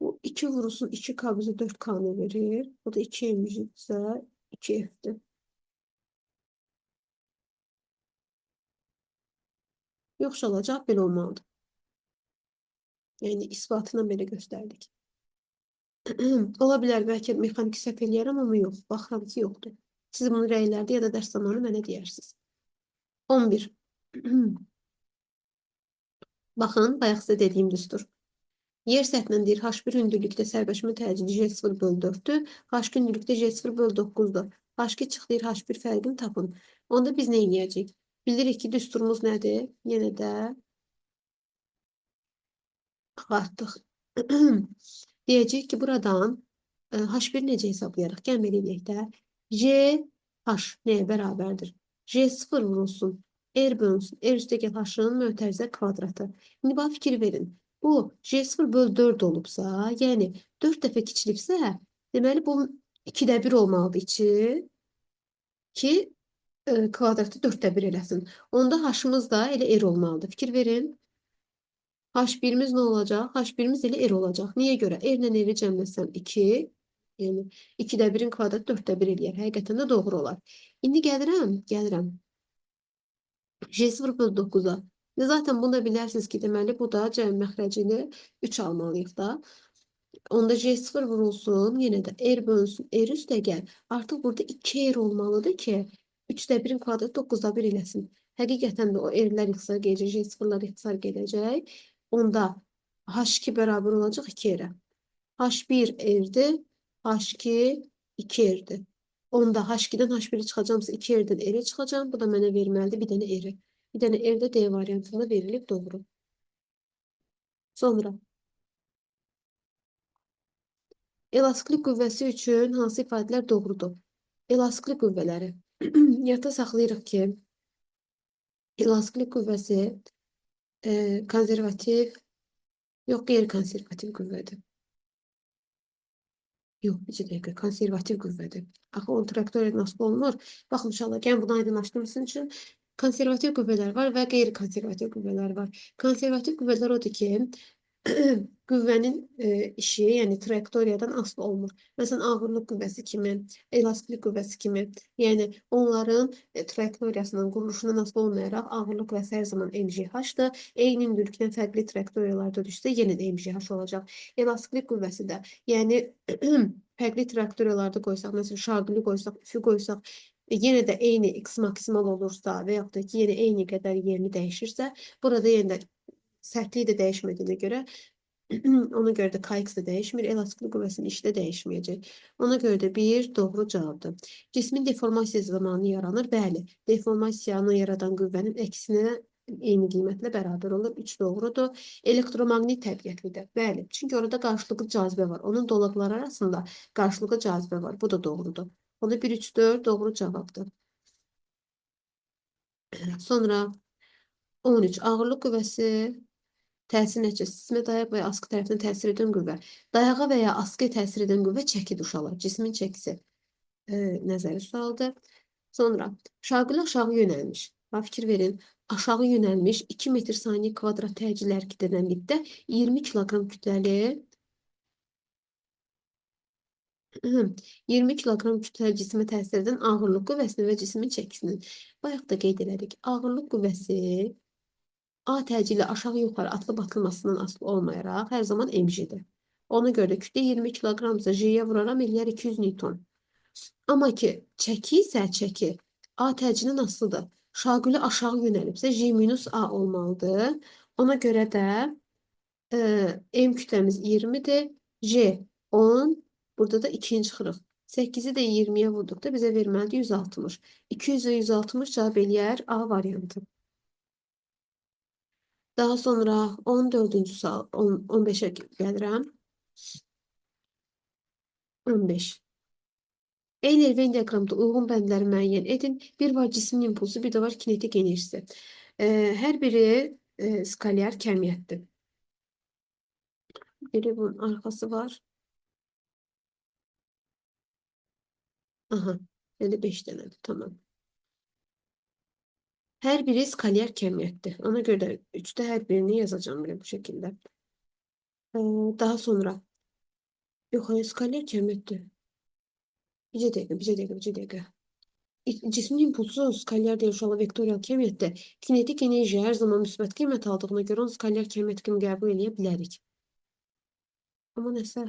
Bu 2 vurulsun 2K bizə 4K-nı verir. Bu da 2 mg isə 2F'dir. Yoxsa olacaq, belə olmalıdır. Yəni isbatına belə göstərdik. Ola bilər, bəlkə mexaniki səhv eləyərəm, amma yox. Baxıram ki, yoxdur. Siz bunu rəylərdə ya da dərs zamanı mənə deyərsiniz. 11. Baxın, bayaq sizə dediyim düstur. Yer səthindən deyir, H1 hündürlükdə sərbəşmə təcili J0 bölü 4-dür. H2 hündürlükdə J0 bölü 9-dur. H2 çıx deyir, H1 fərqini tapın. Onda biz nə eləyəcəyik? Bilirik ki, düsturumuz nədir? Yenə də ağartdıq. Deyəcəyik ki, buradan H1 necə hesablayarıq? Gəlin belə eləyək də. J, H nəyə bərabərdir? J0 vurulsun, R bölünsün, R üstəgəl H-ın mötərizə kvadratı. İndi bax, fikir verin. Bu J0 bölü 4 olubsa, yəni 4 dəfə kiçilibsə, deməli bu 2-də 1 olmalıdır içi ki, kvadratı 4-də 1 eləsin. Onda H-ımız da elə R olmalıdır. Fikir verin. H1-imiz nə olacaq? H1-imiz elə R olacaq. Niyə görə? R ilə R-i cəmləsəm 2, yəni 2-də 1-in kvadratı 4-də 1 eləyər. Həqiqətən də doğru olar. İndi gəlirəm. J0 bölü 9-a. Zaten bunu da bilərsiniz ki, deməli bu da cəm məxrəcini 3 almalıyıq da. Onda J0 vurulsun, yenə də R bölünsün, R üstəgəl. Artıq burada 2R olmalıdır ki, 3-də 1-in kvadratı 9-da 1 eləsin. Həqiqətən də o R-lər ixtisar gedəcək, J0-lar ixtisar gedəcək. Onda H2 bərabər olacaq 2R-ə. H1 R-dir, H2 2R-dir. Onda H2-dən H1-i çıxacamsa 2R-dən R-ə çıxacam. Bu da mənə verməlidir bir dənə R-i. Bir dənə R də D variantında verilib doğru. Sonra elastiklik qüvvəsi üçün hansı ifadələr doğrudur? Elastiklik qüvvələri. Yadda saxlayırıq ki, elastiklik qüvvəsi konservativ, yox, qeyri-konservativ qüvvədir. Yox, bir dəqiqə, konservativ qüvvədir. Axı, onun trayektoriyadan asılı olmur. Baxın, inşallah, gəlin bunu aydınlaşdırım sizin üçün. Konservativ qüvvələr var və qeyri-konservativ qüvvələr var. Konservativ qüvvələr odur ki, qüvvənin işi, yəni trayektoriyadan asılı olmur. Məsələn, ağırlıq qüvvəsi kimi, elastiklik qüvvəsi kimi, yəni onların trayektoriyasından, quruluşundan asılı olmayaraq ağırlıq qüvvəsi hər zaman MGH-dır. Eyni hündürlükdən fərqli trayektoriyalarda düşsə yenə də MGH olacaq. Elastiklik qüvvəsi də, yəni fərqli trayektoriyalarda qoysaq, məsələn, şaqili qoysaq, üfü qoysaq, yenə də eyni x maksimal olursa və yaxud da ki, yenə eyni qədər yerini dəyişirsə, burada yenə də sərtliyi də dəyişmədiyinə görə ona görə də KX də dəyişmir, elastiklik qüvvəsinin işi də dəyişməyəcək. Ona görə də bir doğru cavabdır. Cismin deformasiyası zamanı yaranır. Bəli, deformasiyanı yaradan qüvvənin əksinə eyni qiymətlə bərabər olur. 3 doğrudur. Elektromaqnit təbiətlidir. Bəli, çünki orada qarşılıqlı cazibə var. Onun dolaqları arasında qarşılıqlı cazibə var. Bu da doğrudur. Onda 1, 3, 4 doğru cavabdır. Sonra 13. Ağırlıq qüvvəsi təsir nəticəsi cismə dayaq və ya askı tərəfindən təsir edən qüvvə. Dayağa və ya askıya təsir edən qüvvə çəkidir uşaqlar. Cismin çəkisi nəzərə saldı. Sonra şaqil aşağı yönəlmiş. Bax, fikir verin. Aşağı yönəlmiş 2 metr saniyə kvadrat təcili hərəkət edən lifdə 20 kiloqram kütləli 20 kiloqram kütləli cismə təsir edən ağırlıq qüvvəsinin və cismin çəkisinin. Bayaq da qeyd elədik. Ağırlıq qüvvəsi A tərcih ilə aşağı-yuxarı atılıb atılmasından asılı olmayaraq hər zaman mg-dir. Ona görə də kütlə 20 kiloqramsa J-yə vuraram eləyər 200 Newton. Amma ki, çəki isə çəki A tərcihindən asılıdır. Şaquli aşağı yönəlibsə J minus A olmalıdır. Ona görə də M kütləmiz 20-dir. J 10. Burada da 2-ni çıxırıq. 8-i də 20-yə vurduqda bizə verməlidir 160. 200 və 160 cavab eləyər A variantı. Daha sonra 14-cü sual, 15-ə gəlirəm. 15. Eyni Venn diaqramda uyğun bəndləri müəyyən edin. Bir var cismin impulsu, bir də var kinetik enerjisi. Hər biri skalyar kəmiyyətdir. Biri bunun arxası var. Aha, yəni 5 dənədir, tamam. Hər biri skalyar kəmiyyətdir. Ona görə də 3-də hər birini yazacağım belə bu şəkildə. Daha sonra yox, hayır, skalyar kəmiyyətdir. Bircə dəqiqə, bircə dəqiqə, bircə dəqiqə. Cismin impulsu skalyar deyil, uşaqlar, vektorial kəmiyyətdir. Kinetik enerji hər zaman müsbət qiymət aldığına görə onu skalyar kəmiyyət kimi qəbul eləyə bilərik. Amma nəsə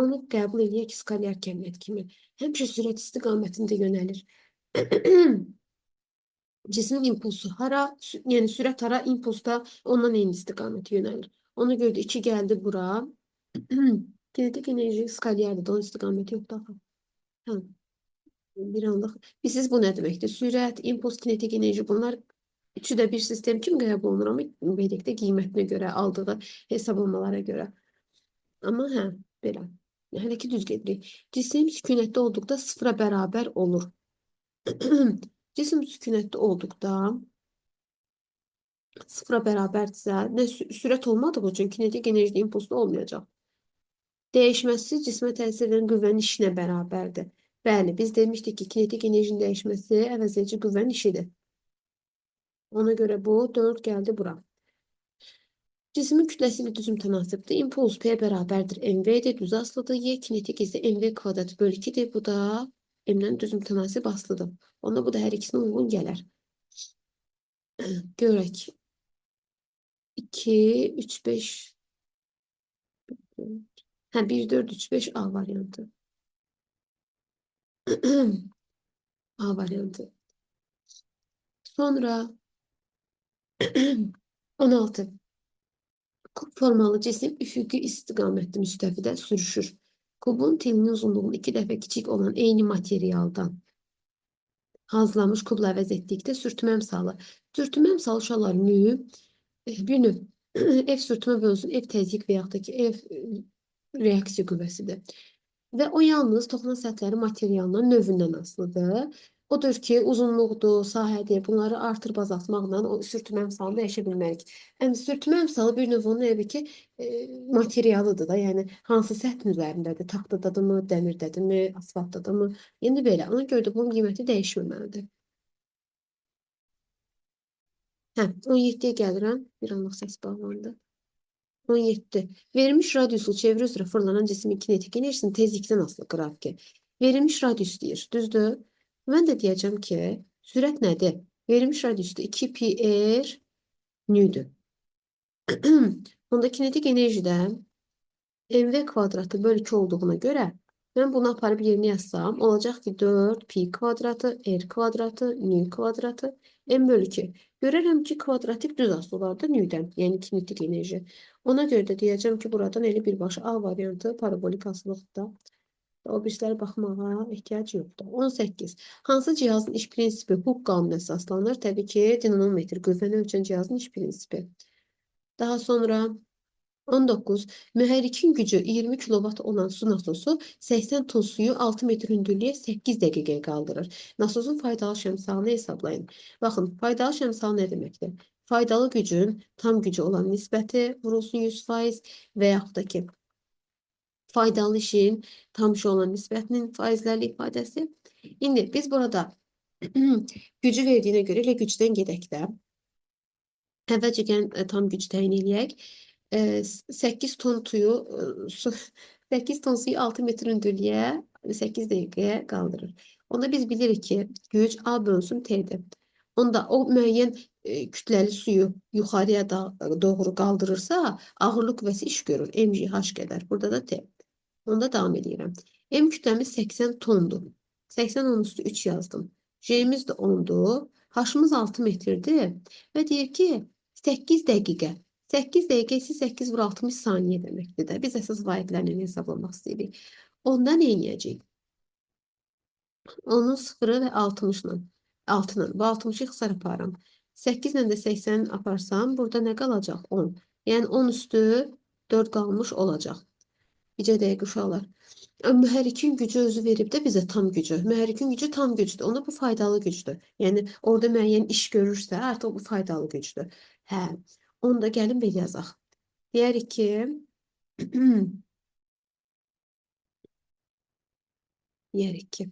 onu qəbul eləyək ki, skalyar kəmiyyət kimi. Həmişə sürət istiqamətində yönəlir. Cismin impulsu hara, yəni sürət hara, impuls da ondan eyni istiqamətə yönəlir. Ona görə də 2 gəldi bura. Kinetik enerji skalyardır, onun istiqaməti yoxdur axı. Hə. Bir anlıq. Bilirsiniz bu nə deməkdir? Sürət, impuls, kinetik enerji bunlar üçü də bir sistem kimi qəbul olunur, amma belə deyək də qiymətinə görə, aldığı hesablamalara görə. Amma hə, belə. Hələ ki düz gedirik. Cisim sükunətdə olduqda sıfıra bərabər olur. Cisim sükunətdə olduqda sıfıra bərabərdirsə, nə sürət olmadığı üçün kinetik enerji impulsu olmayacaq. Dəyişməsi cismə təsir edən qüvvənin işinə bərabərdir. Bəli, biz demişdik ki, kinetik enerjinin dəyişməsi əvəzedici qüvvənin işidir. Ona görə bu 4 gəldi bura. Cismin kütləsi ilə düz mütənasibdir. İmpuls P bərabərdir mv-dir, düz asılıdır. Y kinetik isə mv kvadrat bölü 2-dir. Bu da m-dən düz mütənasib asılıdır. Onda bu da hər ikisinə uyğun gələr. Görək. 2, 3, 5. Hə, 1, 4, 3, 5 A variantı. A variantı. Sonra 16. Kub formalı cisim üfüqi istiqamətli müstəvidə sürüşür. Kubun telinin uzunluğunun 2 dəfə kiçik olan eyni materialdan hazırlanmış kubla əvəz etdikdə sürtünmə əmsalı. Sürtünmə əmsalı uşaqlar mü bir növ F sürtünmə bölünsün F təzyiq və yaxud da ki F reaksiya qüvvəsidir. Və o yalnız toxunan səthlərin materialından, növündən asılıdır. Odur ki, uzunluqdur, sahədir, bunları artırıb azaltmaqla o sürtünmə əmsalını dəyişə bilmərik. Yəni sürtünmə əmsalı bir növ onun elə ki, materialıdır da, yəni hansı səthin üzərindədir, taxtadadırmı, dəmirdədirmi, asfaltdadırmı? Yəni belə. Ona görə də bunun qiyməti dəyişməməlidir. Hə, 17-yə gəlirəm. Bir anlıq səs bağlandı. 17. Verilmiş radiuslu çevrə üzrə fırlanan cismin kinetik enerjisinin tezlikdən asılı qrafiki. Verilmiş radius deyir. Düzdür? Mən də deyəcəm ki, sürət nədir? Verilmiş radiusda 2 pi r nüdür. Onda kinetik enerji də mv kvadratı bölü 2 olduğuna görə mən bunu aparıb yerinə yazsam, olacaq ki 4 pi kvadratı r kvadratı nü kvadratı m bölü 2. Görərəm ki, kvadratik düz asılılar da nüdən, yəni kinetik enerji. Ona görə də deyəcəm ki, buradan elə birbaşa A variantı parabolik asılıqdır. O birislərə baxmağa ehtiyac yoxdur. 18. Hansı cihazın iş prinsipi Hooke qanununa əsaslanır? Təbii ki, dinamometr, qüvvəni ölçən cihazın iş prinsipi. Daha sonra 19. Mühərrikin gücü 20 kilovat olan su nasosu 80 ton suyu 6 metr hündürlüyə 8 dəqiqəyə qaldırır. Nasosun faydalı əmsalını hesablayın. Baxın, faydalı əmsalı nə deməkdir? Faydalı gücün tam gücü olan nisbəti vurulsun 100% və yaxud da ki, faydalı işin tam işi olan nisbətinin faizlərli ifadəsi. İndi biz burada gücü verdiyinə görə elə gücdən gedək də. Əvvəlcə gəlin tam güc təyin eləyək. 8 ton tuyu, su, 8 ton suyu 6 metr hündürlüyə 8 dəqiqəyə qaldırır. Onda biz bilirik ki, güc A bölünsün T-dir. Onda o müəyyən kütləli suyu yuxarıya doğru qaldırırsa, ağırlıq qüvvəsi iş görür. MGH qədər. Burada da T. Onda davam edirəm. M kütləmiz 80 tondur. 80 10 üstü 3 yazdım. J'miz də 10'dur. H'ımız 6 metrdir. Və deyir ki, 8 dəqiqə. 8 dəqiqə isə 8 vur 60 saniyə deməkdir də. Biz əsas vahidlərini hesablamaq istəyirik. Onda nə edəcəyik? Onun 0-ı və 60-la. 6-la. Bu 60-ı ixtisar aparam. 8 ilə də 80 aparsam, burada nə qalacaq? 10. Yəni 10 üstü 4 qalmış olacaq. Bircə dəqiqə uşaqlar. Mühərrikin gücü özü verib də bizə tam gücü. Mühərrikin gücü tam gücdür. Ona bu faydalı gücdür. Yəni orada müəyyən iş görürsə, artıq bu faydalı gücdür. Hə. Onu da gəlin belə yazaq. Deyərik ki, deyərik ki,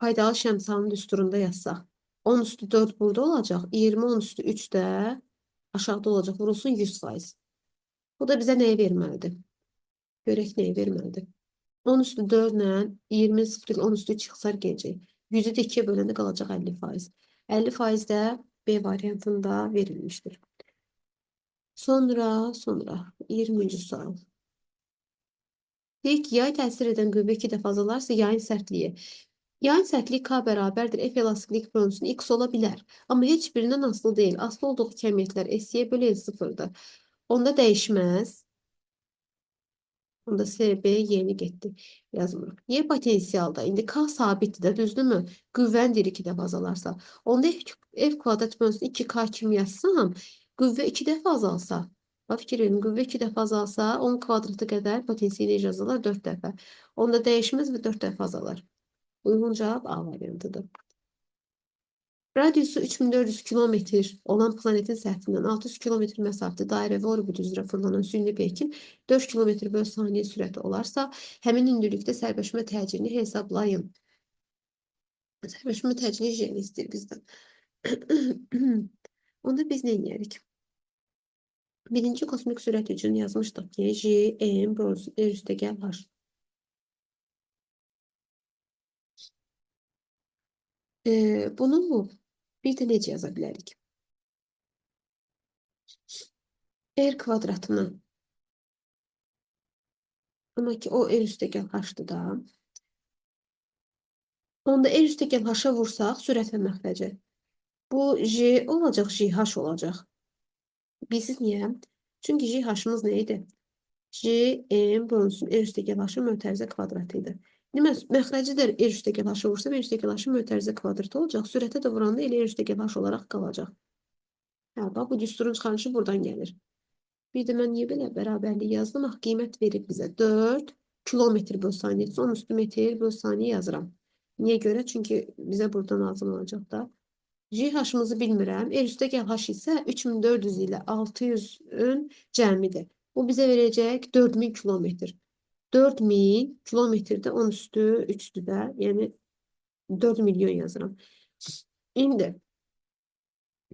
faydalı şəmsalın düsturunda yazsaq. 10 üstü 4 burada olacaq. 20 10 üstü 3 də aşağıda olacaq. Vurulsun 100%. Bu da bizə nəyi verməlidir? Görək nəyi verməlidir. 10 üstü 4 ilə 20 0 ilə 10 üstü 3 ixtisar gələcək. 100-ü də 2-yə böləndə qalacaq 50%. 50% də B variantında verilmişdir. Sonra 20-ci sual. Deyir ki, yay təsir edən qüvvə 2 dəfə azalarsa yayın sərtliyi. Yayın sərtliyi K bərabərdir. F elastiklik bölünsün X ola bilər. Amma heç birindən asılı deyil. Asılı olduğu kəmiyyətlər S-yə bölü L sıfırdır. Onda dəyişməz. Onda S, B yeni getdi. Yazmırıq. Y potensialda. İndi K sabitdir də, düzdürmü? Qüvvəni deyir 2 dəfə azalarsa. Onda F kvadrat bölünsün 2K kimi yazsam, qüvvə 2 dəfə azalsa. Bax, fikir verin, qüvvə 2 dəfə azalsa, 10 kvadratı qədər potensial enerji azalar 4 dəfə. Onda dəyişməz və 4 dəfə azalar. Uyğun cavab A variantıdır. Radiusu 3400 kilometr olan planetin səthindən 600 kilometr məsafədə dairəvi orbit üzrə fırlanan süni peykin 4 kilometr böl saniyə sürəti olarsa, həmin hündürlükdə sərbəşmə təcilini hesablayın. Sərbəşmə təcili J-ni istəyir bizdən. Onda biz nə edərik? Birinci kosmik sürət üçün yazmışdıq ki, J, M bölünsün R üstə gəl H. Bunu bir də necə yaza bilərik? R kvadratına. Amma ki o R üstə gəl H-dır da. Onda R üstə gəl H-a vursaq sürət və məxrəci. Bu J olacaq, JH olacaq. Bilirsiniz niyə? Çünki JH-ımız nə idi? J, M bölünsün R üstə gəl H-ın mötərizə kvadratı idi. Demək, məxrəci də R üstə gəl H-a vursam, R üstə gəl H-ın mötərizə kvadratı olacaq. Sürətə də vuranda elə R üstə gəl H olaraq qalacaq. Hə, bax, bu düsturun çıxarılışı buradan gəlir. Bir də mən niyə belə bərabərlik yazdım? Bax, qiymət verib bizə 4 kilometr böl saniyə, 10 üstü metr böl saniyə yazıram. Niyə görə? Çünki bizə buradan lazım olacaq da. JH-ımızı bilmirəm. R üstə gəl H isə 3400 ilə 600-ün cəmidir. Bu bizə verəcək 4000 kilometr. 4000 kilometrdə 10 üstü 3-dür də. Yəni 4 milyon yazıram. İndi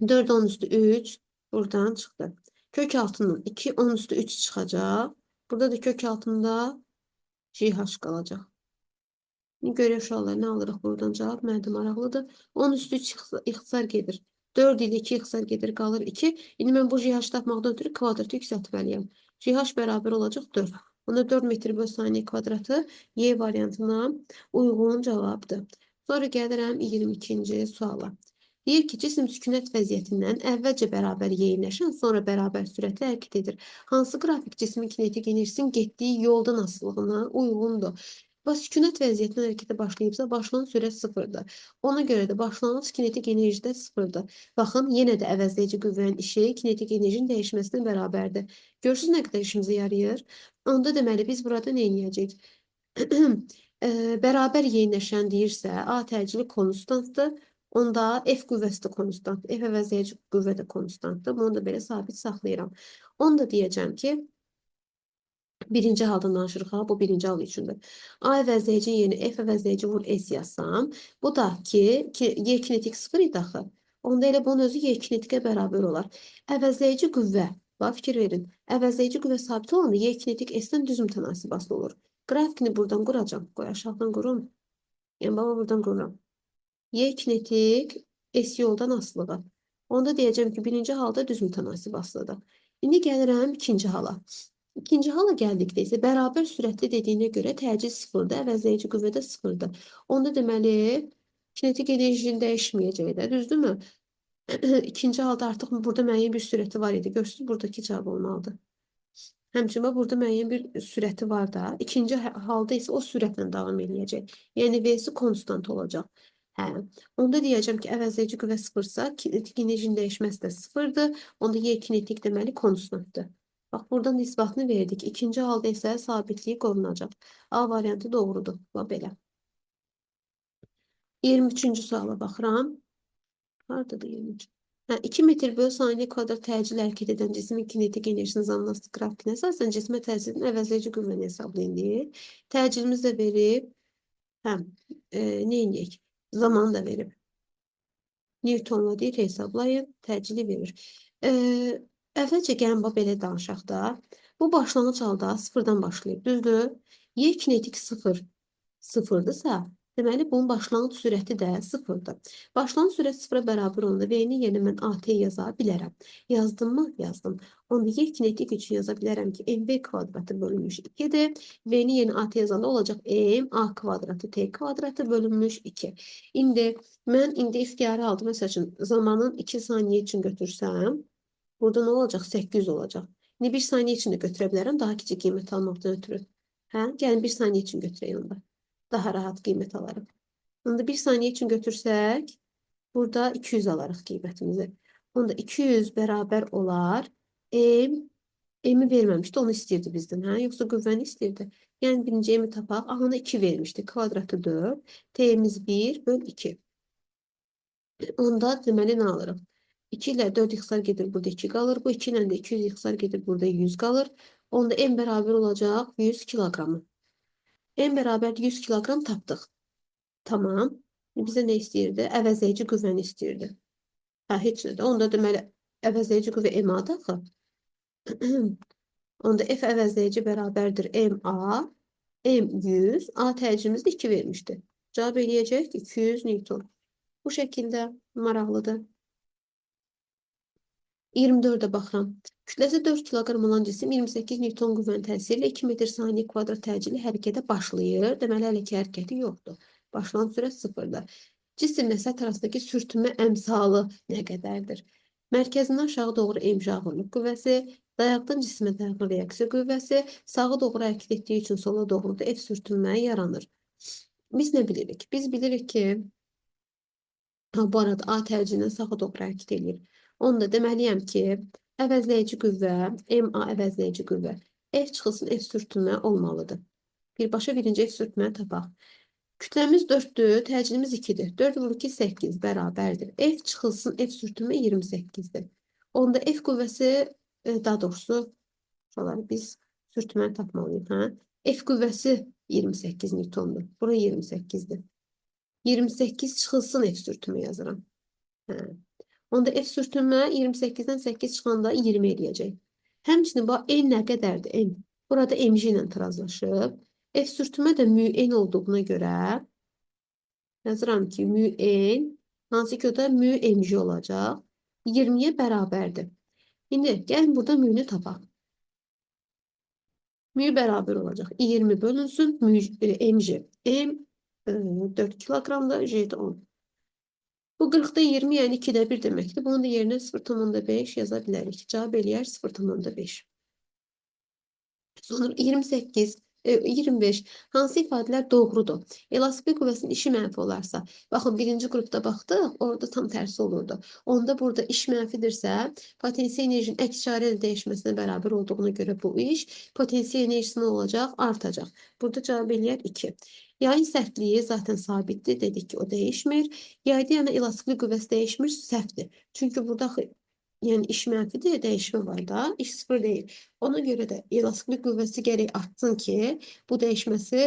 4 10 üstü 3 buradan çıxdı. Kök altından 2 10 üstü 3 çıxacaq. Burada da kök altında JH qalacaq. Görək uşaqlar, nə alırıq buradan cavab? Mənə də maraqlıdır. 10 üstü 3 ixtisar gedir. 4 ilə 2 ixtisar gedir, qalır 2. İndi mən bu JH tapmaqdan ötürü kvadratı yüksəltməliyəm. JH bərabər olacaq 4. Onda 4 metr böl saniyə kvadratı Y variantına uyğun cavabdır. Sonra gəlirəm 22-ci suala. Deyir ki, cisim sükunət vəziyyətindən əvvəlcə bərabər yeyinləşən, sonra bərabər sürətlə hərəkət edir. Hansı qrafik cismin kinetik enerjisinin getdiyi yoldan asılılığına uyğundur? Və sükunət vəziyyətindən hərəkətə başlayıbsa, başlanğıc sürət sıfırdır. Ona görə də başlanğıc kinetik enerji də sıfırdır. Baxın, yenə də əvəzləyici qüvvənin işi kinetik enerjinin dəyişməsinə bərabərdir. Görürsünüz nə qədər işimizə yarayır? Onda deməli, biz burada nə edəcəyik? Bərabər yeyinləşən deyirsə, A təcili konstantdır. Onda F qüvvəsi də konstantdır. F əvəzləyici qüvvə də konstantdır. Bunu da belə sabit saxlayıram. Onu da deyəcəm ki, birinci haldan danışırıq ha, bu birinci hal üçündür. A əvəzləyici yerinə F əvəzləyici vur S yazsam, bu da ki, Y kinetik sıfır idi axı. Onda elə bunun özü Y kinetikə bərabər olar. Əvəzləyici qüvvə Bax, fikir verin. Əvəzləyici qüvvə sabit olanda Y kinetik S-dən düz mütənasib asılı olur. Qrafikini buradan quracağam. Qoy aşağıdan qurum. Yəni, baba buradan qururam. Y kinetik S yoldan asılıdır. Onda deyəcəm ki, birinci halda düz mütənasib asılıdır. İndi gəlirəm ikinci hala. İkinci hala gəldikdə isə bərabər sürətli dediyinə görə təcil sıfırdır, əvəzləyici qüvvə də sıfırdır. Onda deməli, kinetik enerjinin dəyişməyəcəyi də, düzdürmü? İkinci halda artıq burada müəyyən bir sürəti var idi. Görürsünüz, buradakı cavab olmalıdır. Həmçinin burada müəyyən bir sürəti var da. İkinci halda isə o sürətlə davam eləyəcək. Yəni V-si konstant olacaq. Hə. Onda deyəcəm ki, əvəzləyici qüvvə sıfırsa, kinetik enerjinin dəyişməsi də sıfırdır. Onda Y kinetik deməli konstantdır. Bax, buradan isbatını verdik. İkinci halda isə sabitliyi qorunacaq. A variantı doğrudur. Bax, belə. 23-cü suala baxıram. Haradadır 23? Hə, 2 metr bölü saniyə kvadrat təcil hərəkət edən cismin kinetik enerjisinin zamanaslı qrafikinə əsasən cismə təsirinin əvəzləyici qüvvəni hesablayın deyir. Təcilimiz də verib. Hə, nə edək? Zamanı da verib. Newtonla deyir, hesablayın, təcili verir. Əvvəlcə gəlin, bax, belə danışaq da. Bu başlanğıc halda sıfırdan başlayır. Düzdür? Y kinetik sıfır, sıfırdırsa, deməli, bunun başlanğıc sürəti də sıfırdır. Başlanğıc sürət sıfıra bərabər olanda V-nin yerinə mən AT yaza bilərəm. Yazdım mı? Yazdım. Onda Y kinetik üçün yaza bilərəm ki, MV kvadratı bölünmüş 2-dir. V-nin yerinə AT yazanda olacaq M, A kvadratı, T kvadratı bölünmüş 2. İndi mən ixtiyarı aldım. Məsəl üçün, zamanın 2 saniyə üçün götürsəm, burada nə olacaq? 800 olacaq. İndi 1 saniyə üçün də götürə bilərəm, daha kiçik qiymət almaqdan ötürü. Hə? Gəlin 1 saniyə üçün götürək onda. Daha rahat qiymət alarıq. Onda 1 saniyə üçün götürsək, burada 200 alarıq qiymətimizi. Onda 200 bərabər olar. M, M'i verməmişdi, onu istəyirdi bizdən. Hə? Yoxsa qüvvəni istəyirdi. Yəni birinci M'i tapaq. A-nı 2 vermişdi. Kvadratı 4. T'miz 1 böl 2. Onda deməli nə alırıq? 2 ilə 4 ixtisar gedir, burada 2 qalır. Bu 2 ilə də 200 ixtisar gedir, burada 100 qalır. Onda M bərabər olacaq 100 kiloqramı. M bərabər 100 kiloqram tapdıq. Tamam. Bizə nə istəyirdi? Əvəzləyici qüvvəni istəyirdi. Hə, heç nə də. Onda deməli, əvəzləyici qüvvə MA-dır axı. Onda F əvəzləyici bərabərdir MA. M 100. A təcilimiz də 2 vermişdi. Cavab eləyəcək 200 Newton. Bu şəkildə maraqlıdır. 24'e baxıram. Kütləsi 4 kiloqram olan cisim 28 Newton qüvvənin təsiri ilə 2 metr saniyə kvadrat təcili hərəkətə başlayır. Deməli, hələ ki, hərəkəti yoxdur. Başlanğıc sürət sıfırdır. Cisimlə səth arasındakı sürtünmə əmsalı nə qədərdir? Mərkəzindən aşağı doğru mj ağırlıq qüvvəsi, dayaqdan cismə dayaqlı reaksiya qüvvəsi, sağa doğru hərəkət etdiyi üçün sola doğru da F sürtünmə yaranır. Biz nə bilirik? Biz bilirik ki, bu arada A təcilindən sağa doğru hərəkət eləyir. Onda deməliyəm ki, əvəzləyici qüvvə, MA əvəzləyici qüvvə, F çıxılsın F sürtünmə olmalıdır. Birbaşa birinci F sürtünməni tapaq. Kütləmiz 4-dür, təcilimiz 2-dir. 4 vur 2, 8 bərabərdir. F çıxılsın F sürtünmə 28-dir. Onda F qüvvəsi, daha doğrusu, biz sürtünməni tapmalıyıq. Hə? F qüvvəsi 28 Newtondur. Bura 28-dir. 28 çıxılsın F sürtünmə yazıram. Hə. Onda F sürtünmə 28-dən 8 çıxanda 20 eləyəcək. Həmçinin bu N nə qədərdir? N. Burada mg ilə tarazlaşıb. F sürtünmə də mü N olduğuna görə yazıram ki, mü N, hansı ki o da mü mg olacaq. 20-yə bərabərdir. İndi gəlin burada mü-nü tapaq. Mü bərabər olacaq. 20 bölünsün mü, mg. M 4 kiloqramda, J də 10. Bu 40-da 20, yəni 2-də 1 deməkdir. Bunun da yerinə 0,5 yaza bilərik. Cavab eləyər 0,5. Sonra 28, 25. Hansı ifadələr doğrudur? Elastiklik qüvvəsinin işi mənfi olarsa, baxın, birinci qrupda baxdıq, orada tam tərsi olurdu. Onda burada iş mənfidirsə, potensial enerjinin əks işarə ilə dəyişməsinə bərabər olduğuna görə bu iş potensial enerjisi nə olacaq? Artacaq. Burada cavab eləyər 2. Yayın sərtliyi zaten sabitdir. Dedik ki, o dəyişmir. Yayda yəni elastiklik qüvvəsi dəyişmir, səhvdir. Çünki burada yəni iş mənfidir, dəyişmə var da, iş sıfır deyil. Ona görə də elastiklik qüvvəsi gərək artsın ki, bu dəyişməsi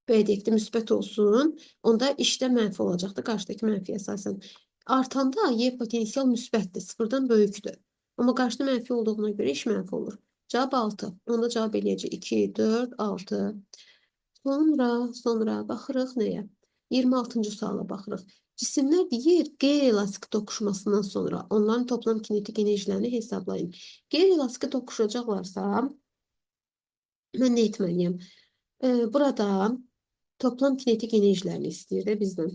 belə deyək də müsbət olsun. Onda işdə mənfi olacaqdır, qarşıdakı mənfi əsasən. Artanda Y potensial müsbətdir, sıfırdan böyükdür. Amma qarşıda mənfi olduğuna görə iş mənfi olur. Cavab 6. Onda cavab eləyəcək 2, 4, 6. Sonra baxırıq nəyə? 26-cı suala baxırıq. Cisimlər deyir, qeyri-elastik toqquşmasından sonra onların toplam kinetik enerjilərini hesablayın. Qeyri-elastik toqquşacaqlarsa, mən nə etməliyəm? Burada toplam kinetik enerjilərini istəyir də bizdən.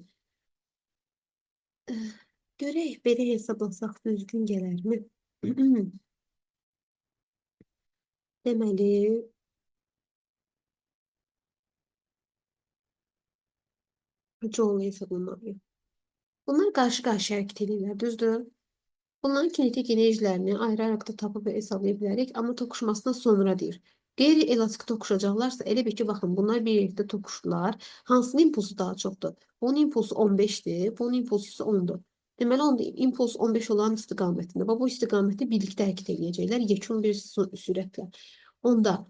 Görək, belə hesablasaq düzgün gələrmi? Deməli, Joule hesablamalıyım. Bunlar qarşı-qarşıya hərəkət edirlər, düzdür? Bunların kinetik enerjilərini ayrı-ayrı da tapıb hesablaya bilərik, amma toqquşmasından sonra deyir. Qeyri-elastik toqquşacaqlarsa, elə bil ki, baxın, bunlar bir yerdə toqquşdular. Hansının impulsu daha çoxdur? Bunun impulsu 15-dir, bunun impulsu isə 10-dur. Deməli, onda impuls 15 olan istiqamətində. Bax, bu istiqamətdə birlikdə hərəkət eləyəcəklər, yekun bir sürətlə. Onda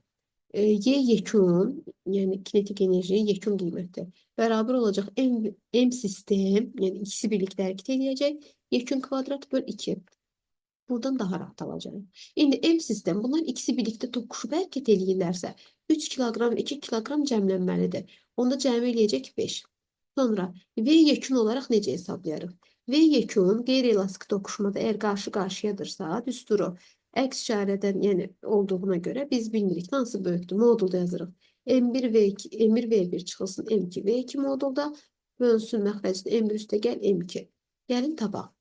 Y yekun, yəni kinetik enerjinin yekun qiyməti bərabər olacaq M sistem, yəni ikisi birlikdə hərəkət eləyəcək. Yekun kvadrat böl 2. Buradan daha rahat alacağım. İndi M sistem, bunların ikisi birlikdə toqquşub hərəkət eləyirlərsə, 3 kiloqram, 2 kiloqram cəmlənməlidir. Onda cəmi eləyəcək 5. Sonra V yekun olaraq necə hesablayarıq? V yekun qeyri-elastik toqquşmada əgər qarşı-qarşıyadırsa, düsturu əks işarədən, yəni olduğuna görə biz bilmirik hansı böyükdür. Modulda yazırıq. M1 V2, M1 V1 çıxılsın M2 V2 modulda bölünsün məxrəcdə M1 üstə gəl M2. Gəlin tapaq.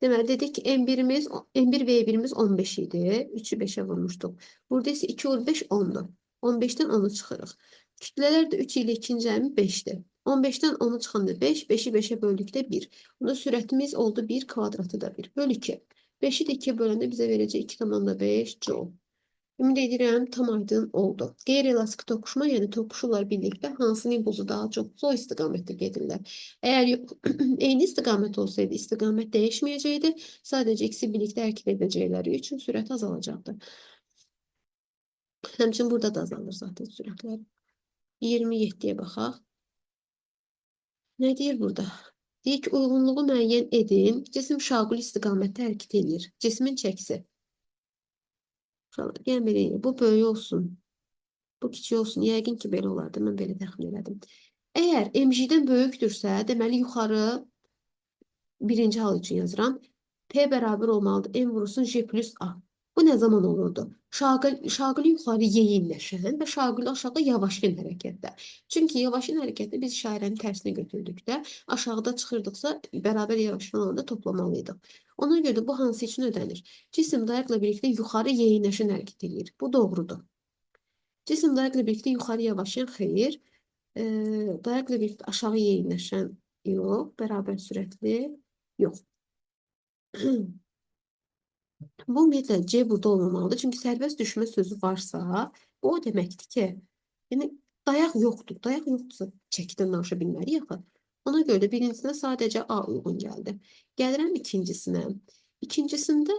Deməli dedik ki, M1-imiz, M1 V1-imiz 15 idi. 3-ü 5-ə vurmuşduq. Burada isə 2 vur 5 10-dur. 15-dən 10-u çıxırıq. Kütlələr də 3 ilə 2-ci cəmi 5-dir. 15-dən 10-u çıxanda 5, 5-i 5-ə böldükdə 1. Bunda sürətimiz oldu 1, kvadratı da 1. Böl 2. 5-i də 2-yə böləndə bizə verəcək 2,5 joule. Ümid edirəm, tam aydın oldu. Qeyri-elastik toqquşma, yəni toqquşurlar birlikdə, hansının impulsu daha çoxdursa o istiqamətdə gedirlər. Əgər yox, eyni istiqamət olsaydı, istiqamət dəyişməyəcəkdi. Sadəcə ikisi birlikdə hərəkət edəcəkləri üçün sürət azalacaqdı. Həmçinin burada da azalır zaten sürətlər. 27-yə baxaq. Nə deyir burada? Deyir ki, uyğunluğu müəyyən edin. Cisim şaquli istiqamətdə hərəkət eləyir. Cismin çəkisi. Uşaqlar, gəlin belə eləyək. Bu böyük olsun. Bu kiçik olsun. Yəqin ki, belə olardı. Mən belə təxmin elədim. Əgər mg-dən böyükdürsə, deməli yuxarı birinci hal üçün yazıram. P bərabər olmalıdır. M vurulsun J plus A. Bu nə zaman olurdu? Şaqili yuxarı yeyinləşən və şaqili aşağı yavaşlayan hərəkətdə. Çünki yavaşlayan hərəkətdə biz işarənin tərsini götürdükdə aşağıda çıxırdıqsa bərabər yavaşlayan olanda toplamalıydıq. Ona görə də bu hansı üçün ödənir? Cisim dayaqla birlikdə yuxarı yeyinləşən hərəkət eləyir. Bu doğrudur. Cisim dayaqla birlikdə yuxarı yavaşlayan xeyir. Dayaqla birlikdə aşağı yeyinləşən yox. Bərabər sürətli yox. Bu ümumiyyətlə C burada olmamalıdır. Çünki sərbəst düşmə sözü varsa, bu o deməkdir ki, yəni dayaq yoxdur. Dayaq yoxdursa çəkidən danışa bilmərik axı. Ona görə də birincisinə sadəcə A uyğun gəldi. Gəlirəm ikincisinə. İkincisində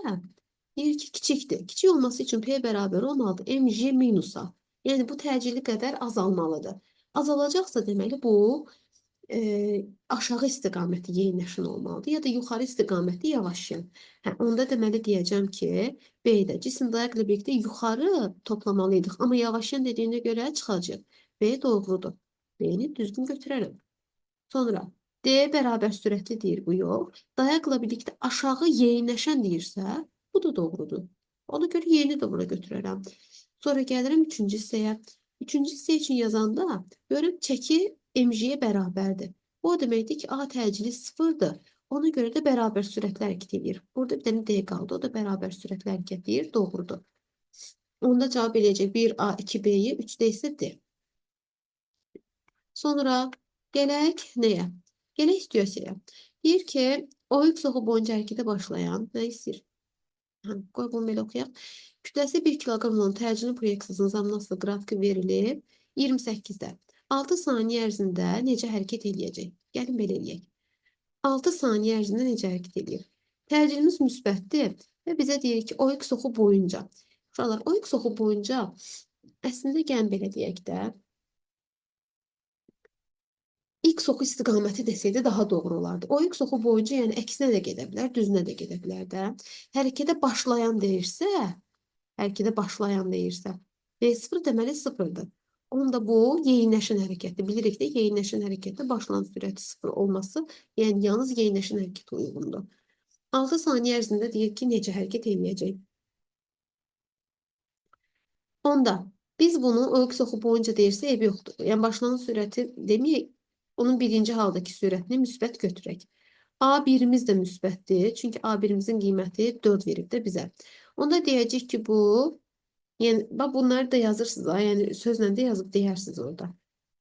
deyir ki, kiçikdir. Kiçik olması üçün P bərabər olmalıdır mg minus A. Yəni bu təcili qədər azalmalıdır. Azalacaqsa deməli bu aşağı istiqamətli yeyinləşən olmalıdır ya da yuxarı istiqamətli yavaşlayan. Hə, onda deməli deyəcəm ki, B-də cisim dayaqla birlikdə yuxarı toplamalıydıq. Amma yavaşlayan dediyinə görə çıxacaq. B doğrudur. B-ni düzgün götürərəm. Sonra D bərabər sürətli deyir, bu yox. Dayaqla birlikdə aşağı yeyinləşən deyirsə, bu da doğrudur. Ona görə Y-ni də bura götürərəm. Sonra gəlirəm üçüncü hissəyə. Üçüncü hissə üçün yazanda görürəm çəki mg-yə bərabərdir. Bu o deməkdir ki, A təcili sıfırdır. Ona görə də bərabər sürətli hərəkət edir. Burada bir dənə D qaldı. O da bərabər sürətli hərəkət edir. Doğrudur. Onda cavab eləyəcək 1A, 2B-yi, 3D isə D. Sonra gələk nəyə? Gələk situasiyaya. Deyir ki, OX oxu boyunca hərəkətə başlayan, nə istəyir? Hə, qoy bunu belə oxuyaq. Kütləsi 1 kiloqram olan təcili proyeksiyasının zamanı qrafiki verilib 28-də. 6 saniyə ərzində necə hərəkət eləyəcək? Gəlin belə eləyək. 6 saniyə ərzində necə hərəkət eləyir? Təcilimiz müsbətdir və bizə deyir ki, OX oxu boyunca. Uşaqlar, OX oxu boyunca əslində gəlin belə deyək də. X oxu istiqaməti desəydi daha doğru olardı. O X oxu boyunca, yəni əksinə də gedə bilər, düzünə də gedə bilər də. Hərəkətə başlayan deyirsə, hərəkətə başlayan deyirsə, V0 deməli 0-dır. Onda bu yeyinləşən hərəkətdir. Bilirik də yeyinləşən hərəkətdə başlayan sürəti 0 olması, yəni yalnız yeyinləşən hərəkətə uyğundur. 6 saniyə ərzində deyir ki, necə hərəkət eləyəcək. Onda biz bunu o X oxu boyunca deyirsə, eybi yoxdur. Yəni başlayan sürəti deməyək, onun birinci haldakı sürətini müsbət götürək. A1-imiz də müsbətdir. Çünki A1-imizin qiyməti 4 verib də bizə. Onda deyəcək ki, bu, yəni bax bunları da yazırsınız, ha, yəni sözlə də yazıb deyərsiniz orada.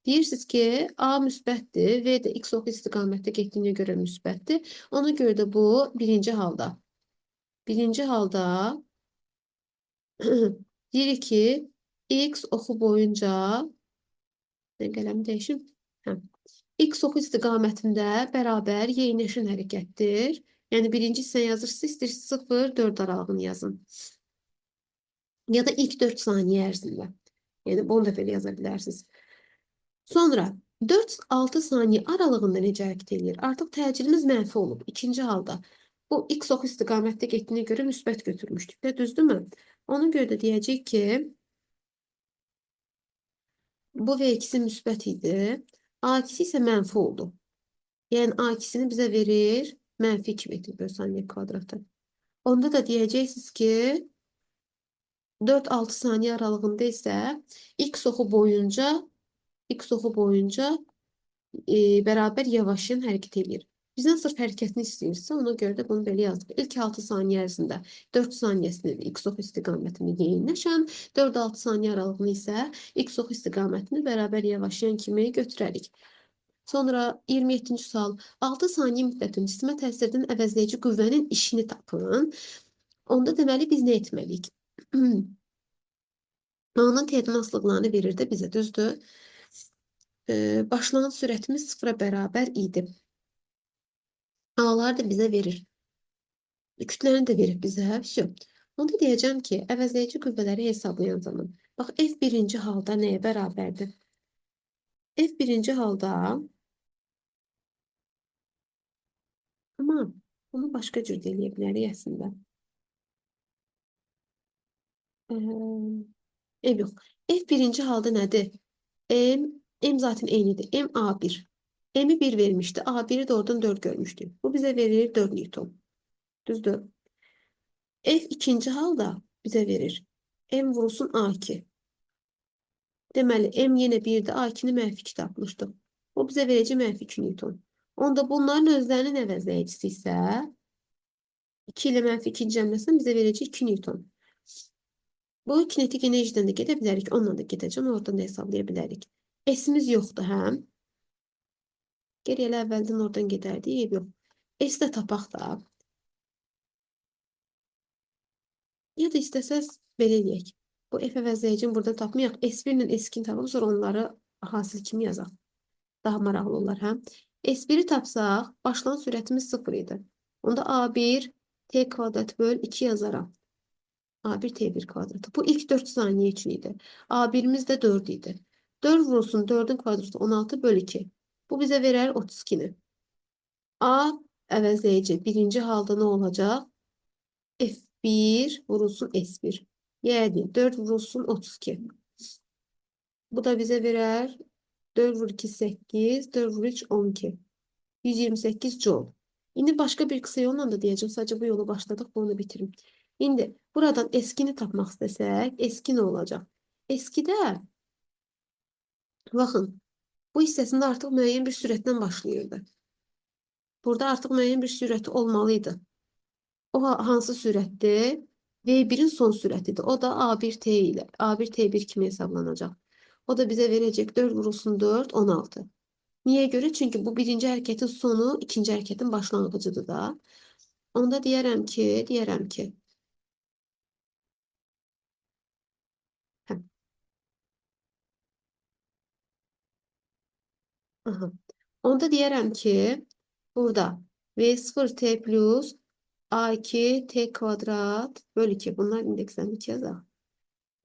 Deyirsiniz ki, A müsbətdir, V də X oxu istiqamətdə getdiyinə görə müsbətdir. Ona görə də bu birinci halda. Birinci halda deyirik ki, X oxu boyunca, qələmi dəyişim. Hə. X oxu istiqamətində bərabər yeyinləşən hərəkətdir. Yəni birinci hissə yazırsınız, istəyirsiniz 0, 4 aralığını yazın. Ya da ilk 4 saniyə ərzində. Yəni bunu da belə yaza bilərsiniz. Sonra 4-6 saniyə aralığında necə hərəkət eləyir? Artıq təcilimiz mənfi olub. İkinci halda bu X oxu istiqamətdə getdiyinə görə müsbət götürmüşdük də, düzdürmü? Ona görə də deyəcək ki, bu V2-si müsbət idi. A2-si isə mənfi oldu. Yəni A2-sini bizə verir mənfi 2 metr bölü saniyə kvadratı. Onda da deyəcəksiniz ki, 4-6 saniyə aralığında isə X oxu boyunca bərabər yavaşlayan hərəkət eləyir. Bizdən sırf hərəkətini istəyirsə, ona görə də bunu belə yazdıq. İlk 6 saniyə ərzində 4 saniyəsini X oxu istiqamətini yeyinləşən, 4-6 saniyə aralığını isə X oxu istiqamətini bərabər yavaşlayan kimi götürərik. Sonra 27-ci sual. 6 saniyə müddətində cismə təsir edən əvəzləyici qüvvənin işini tapın. Onda deməli biz nə etməliyik? A-nın T-dən asılılıqlarını verir də bizə, düzdür? Başlanğıc sürətimiz 0-a bərabər idi. A'lar da bizə verir. Kütləni də verir bizə. Vəsə. Onda deyəcəm ki, əvəzləyici qüvvələri hesablayan zaman. Bax, F birinci halda nəyə bərabərdir? F birinci halda, amma bunu başqa cür də eləyə bilərik əslində. Ev yox. F birinci halda nədir? M zaten eynidir. M A1. M'i 1 vermişdi. A1'i de oradan 4 görmüştük. Bu bizə verir 4 Newton. Düzdür? F ikinci halda bizə verir. M vurulsun A2. Deməli, M yenə 1-dir. A2-ni mənfi 2 tapmışdıq. O bizə verəcək mənfi 2 Newton. Onda bunların özlərinin əvəzləyicisi isə 2 ilə mənfi 2-ni cəmləsəm bizə verəcək 2 Newton. Bu kinetik enerjidən də gedə bilərik. Onunla da gedəcəm. Oradan da hesablaya bilərik. S-imiz yoxdur, hə? Geri elə əvvəldən oradan gedərdik. Eyb yox. S də tapaq da. Ya da istəsəz belə eləyək. Bu F əvəzləyicini burada tapmayaq. S1 ilə S2-ni tapaq, sonra onları hasil kimi yazaq. Daha maraqlı olar, hə? S1-i tapsaq, başlayan sürətimiz 0 idi. Onda A1 T kvadrat böl 2 yazaram. A1 T1 kvadratı. Bu ilk 4 saniyə üçün idi. A1-imiz də 4 idi. 4 vurulsun 4-ün kvadratı 16 böl 2. Bu bizə verər 32-ni. A əvəzləyici birinci halda nə olacaq? F1 vurulsun S1. Yəni 4 vurulsun 32. Bu da bizə verər 4 vur 2 8, 4 vur 3 12. 128 joule. İndi başqa bir qısa yolla da deyəcəm. Sadəcə bu yolu başladıq, bunu bitirim. İndi buradan S2-ni tapmaq istəsək, S2 nə olacaq? S2-də baxın, bu hissəsində artıq müəyyən bir sürətlə başlayırdı. Burada artıq müəyyən bir sürəti olmalıydı. O hansı sürətdir? V1-in son sürətidir. O da A1T ilə, A1T1 kimi hesablanacaq. O da bizə verəcək 4 vurulsun 4, 16. Niyə görə? Çünki bu birinci hərəkətin sonu ikinci hərəkətin başlanğıcıdır da. Onda deyərəm ki, hə. Aha. Onda deyərəm ki, burada V0T plus A2 T kvadrat bölü 2. Bunlar indekslərini 2 yazaq.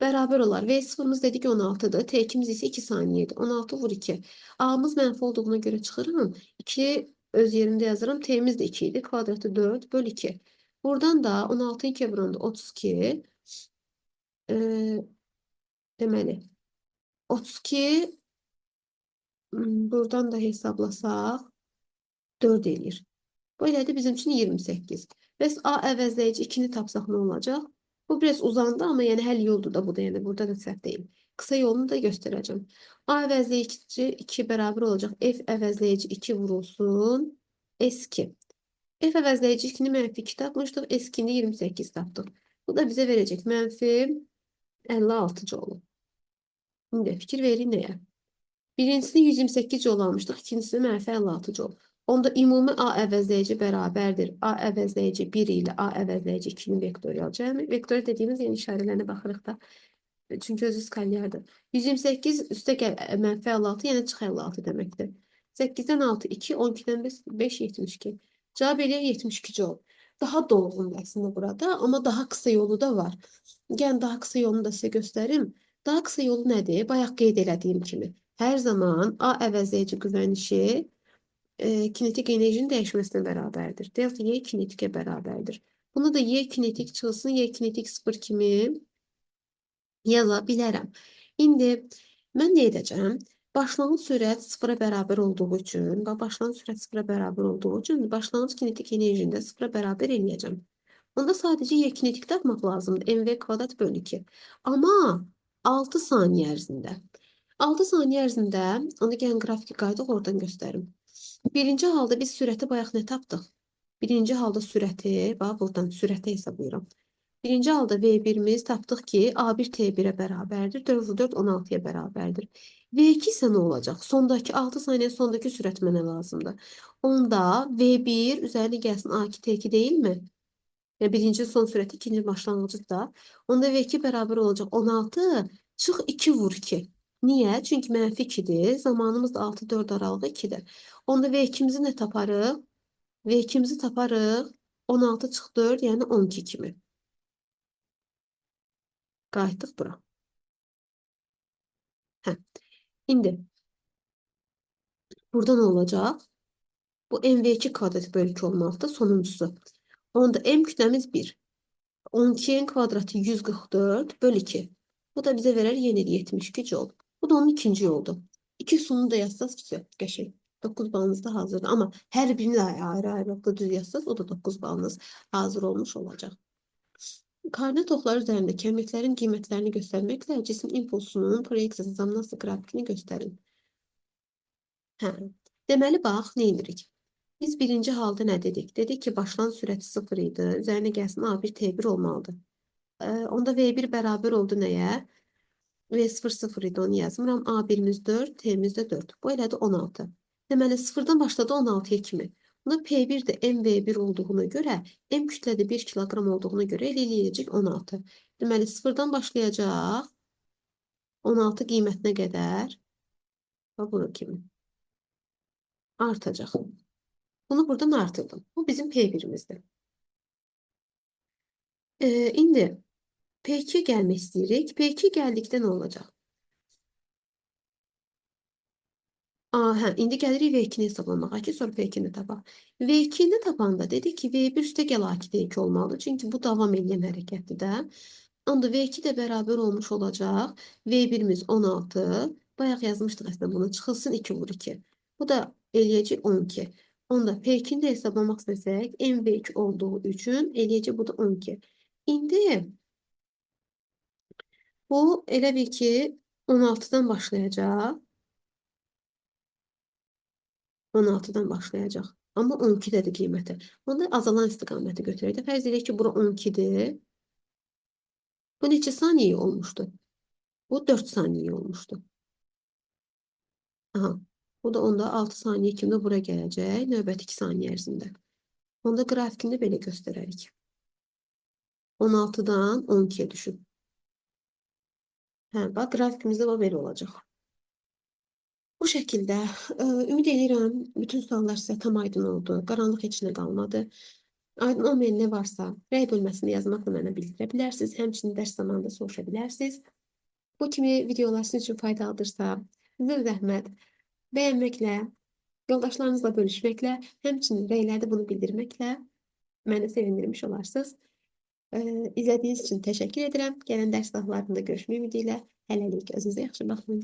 Bərabər olar. V0-mız dedik 16-dır. T2-miz isə 2 saniyədir. 16 vur 2. A-mız mənfi olduğuna görə çıxıram. 2 öz yerində yazıram. T-miz də 2 idi. Kvadratı 4 böl 2. Buradan da 16 2 vuranda 32. Deməli, 32 buradan da hesablasaq 4 eləyir. Bu elədi bizim üçün 28. Bəs A əvəzləyici 2-ni tapsaq nə olacaq? Bu biraz uzandı amma yəni həll yoldur da bu da, yəni burada da səhv deyil. Qısa yolunu da göstərəcəm. A əvəzləyici 2 bərabər olacaq. F əvəzləyici 2 vurulsun. S2. F əvəzləyici 2-ni mənfi 2 tapmışdıq. S2-ni 28 tapdıq. Bu da bizə verəcək mənfi 56 joule. İndi fikir verin nəyə? Birincisini 128 joule almışdıq. İkincisini mənfi 56 joule. Onda ümumi A əvəzləyici bərabərdir. A əvəzləyici 1 ilə A əvəzləyici 2-nin vektorial cəmi. Vektor dediyimiz yəni işarələrinə baxırıq da. Çünki özü skalyardır. 128 üstə gəl mənfi 56, yəni çıx 56 deməkdir. 8-dən 6, 2, 12-dən 5, 72. Cavab eləyər 72 joule. Daha dolğundur əslində burada, amma daha qısa yolu da var. Gəlin daha qısa yolunu da sizə göstərim. Daha qısa yolu nədir? Bayaq qeyd elədiyim kimi. Hər zaman A əvəzləyici qüvvənişi kinetik enerjinin dəyişməsinə bərabərdir. Delta Y kinetikə bərabərdir. Bunu da Y kinetik çıxılsın, Y kinetik 0 kimi yaza bilərəm. İndi mən nə edəcəm? Başlanğıc sürət 0-a bərabər olduğu üçün, bax, başlanğıc sürət 0-a bərabər olduğu üçün başlanğıc kinetik enerjini də 0-a bərabər eləyəcəm. Onda sadəcə Y kinetik tapmaq lazımdır. MV kvadrat bölü 2. Amma 6 saniyə ərzində. 6 saniyə ərzində, onu gəlin qrafiki qayıdıq, oradan göstərim. Birinci halda biz sürəti bayaq nə tapdıq? Birinci halda sürəti, bax buradan sürəti hesablayıram. Birinci halda V1-imiz tapdıq ki, A1 T1-ə bərabərdir. 4 vur 4, 16-ya bərabərdir. V2 isə nə olacaq? Sondakı 6 saniyə sondakı sürət mənə lazımdır. Onda V1 üzərinə gəlsin A2 T2 deyilmi? Yəni birinci son sürəti, ikinci başlanğıcı da. Onda V2 bərabər olacaq 16, çıx 2 vur 2. Niyə? Çünki mənfi 2-dir. Zamanımız da 6-4 aralığı 2-dir. Onda V2-mizi nə taparıq? V2-mizi taparıq 16 çıx 4, yəni 12 kimi. Qayıtdıq bura. Hə. İndi burada nə olacaq? Bu MV2 kvadrat bölü 2 olmalıdır, sonuncusu. Onda M kütləmiz 1. 12'nin kvadratı 144 bölü 2. Bu da bizə verər yenə də 72 joule. Bu da onun ikinci yoludur. İki üsulunu da yazsaz, qəşəng. 9 balınız da hazırdır. Amma hər birini də ayrı-ayrılıqda düz yazsaz, o da 9 balınız hazır olmuş olacaq. Koordinat oxları üzərində kəmiyyətlərin qiymətlərini göstərməklə cisim impulsunun proyeksiyası zamanası qrafikini göstərin. Hə. Deməli, bax, nə edirik? Biz birinci halda nə dedik? Dedik ki, başlanğıc sürəti 0 idi. Üzərinə gəlsin A1, T1 olmalıdır. Onda V1 bərabər oldu nəyə? V0 0 idi, onu yazmıram. A1-imiz 4, T-imiz də 4. Bu elədi 16. Deməli, 0-dan başladı 16-ya kimi. Buna P1 də MV1 olduğuna görə, M kütlədə 1 kiloqram olduğuna görə elə eləyəcək 16. Deməli, 0-dan başlayacaq 16 qiymətinə qədər və bura kimi artacaq. Bunu buradan artırdım. Bu bizim P1-imizdir. İndi P2 gəlmək istəyirik. P2 gəldikdə nə olacaq? Hə, indi gəlirik V2-ni hesablamağa ki, sonra P2-ni tapaq. V2-ni tapanda dedik ki, V1 üstə gəl A2 D2 olmalıdır. Çünki bu davam edən hərəkətdir də. Onda V2 də bərabər olmuş olacaq. V1-imiz 16. Bayaq yazmışdıq əslində bunu. Çıxılsın 2 vur 2. Bu da eləyəcək 12. Onda P2-ni də hesablamaq istəsək, MV2 olduğu üçün eləyəcək bu da 12. İndi bu elə bil ki, 16-dan başlayacaq. 16-dan başlayacaq. Amma 12-dədir qiyməti. Onda azalan istiqaməti götürək də. Fərz edək ki, bura 12-dir. Bu neçə saniyə olmuşdu? Bu 4 saniyə olmuşdu. Aha. Bu da onda 6 saniyə kimi bura gələcək. Növbəti 2 saniyə ərzində. Onda qrafikini belə göstərərik. 16-dan 12-yə düşüb. Hə, bax, qrafikimizdə bax belə olacaq. Bu şəkildə ümid edirəm bütün suallar sizə tam aydın oldu. Qaranlıq heç nə qalmadı. Aydın olmayan nə varsa, rəy bölməsində yazmaqla mənə bildirə bilərsiniz. Həmçinin dərs zamanında soruşa bilərsiniz. Bu kimi videolar sizin üçün faydalıdırsa, sizə zəhmət bəyənməklə, yoldaşlarınızla bölüşməklə, həmçinin rəylərdə bunu bildirməklə məni sevindirmiş olarsınız. İzlədiyiniz üçün təşəkkür edirəm. Gələn dərs sınaqlarında görüşmək ümidi ilə hələlik özünüzə yaxşı baxın.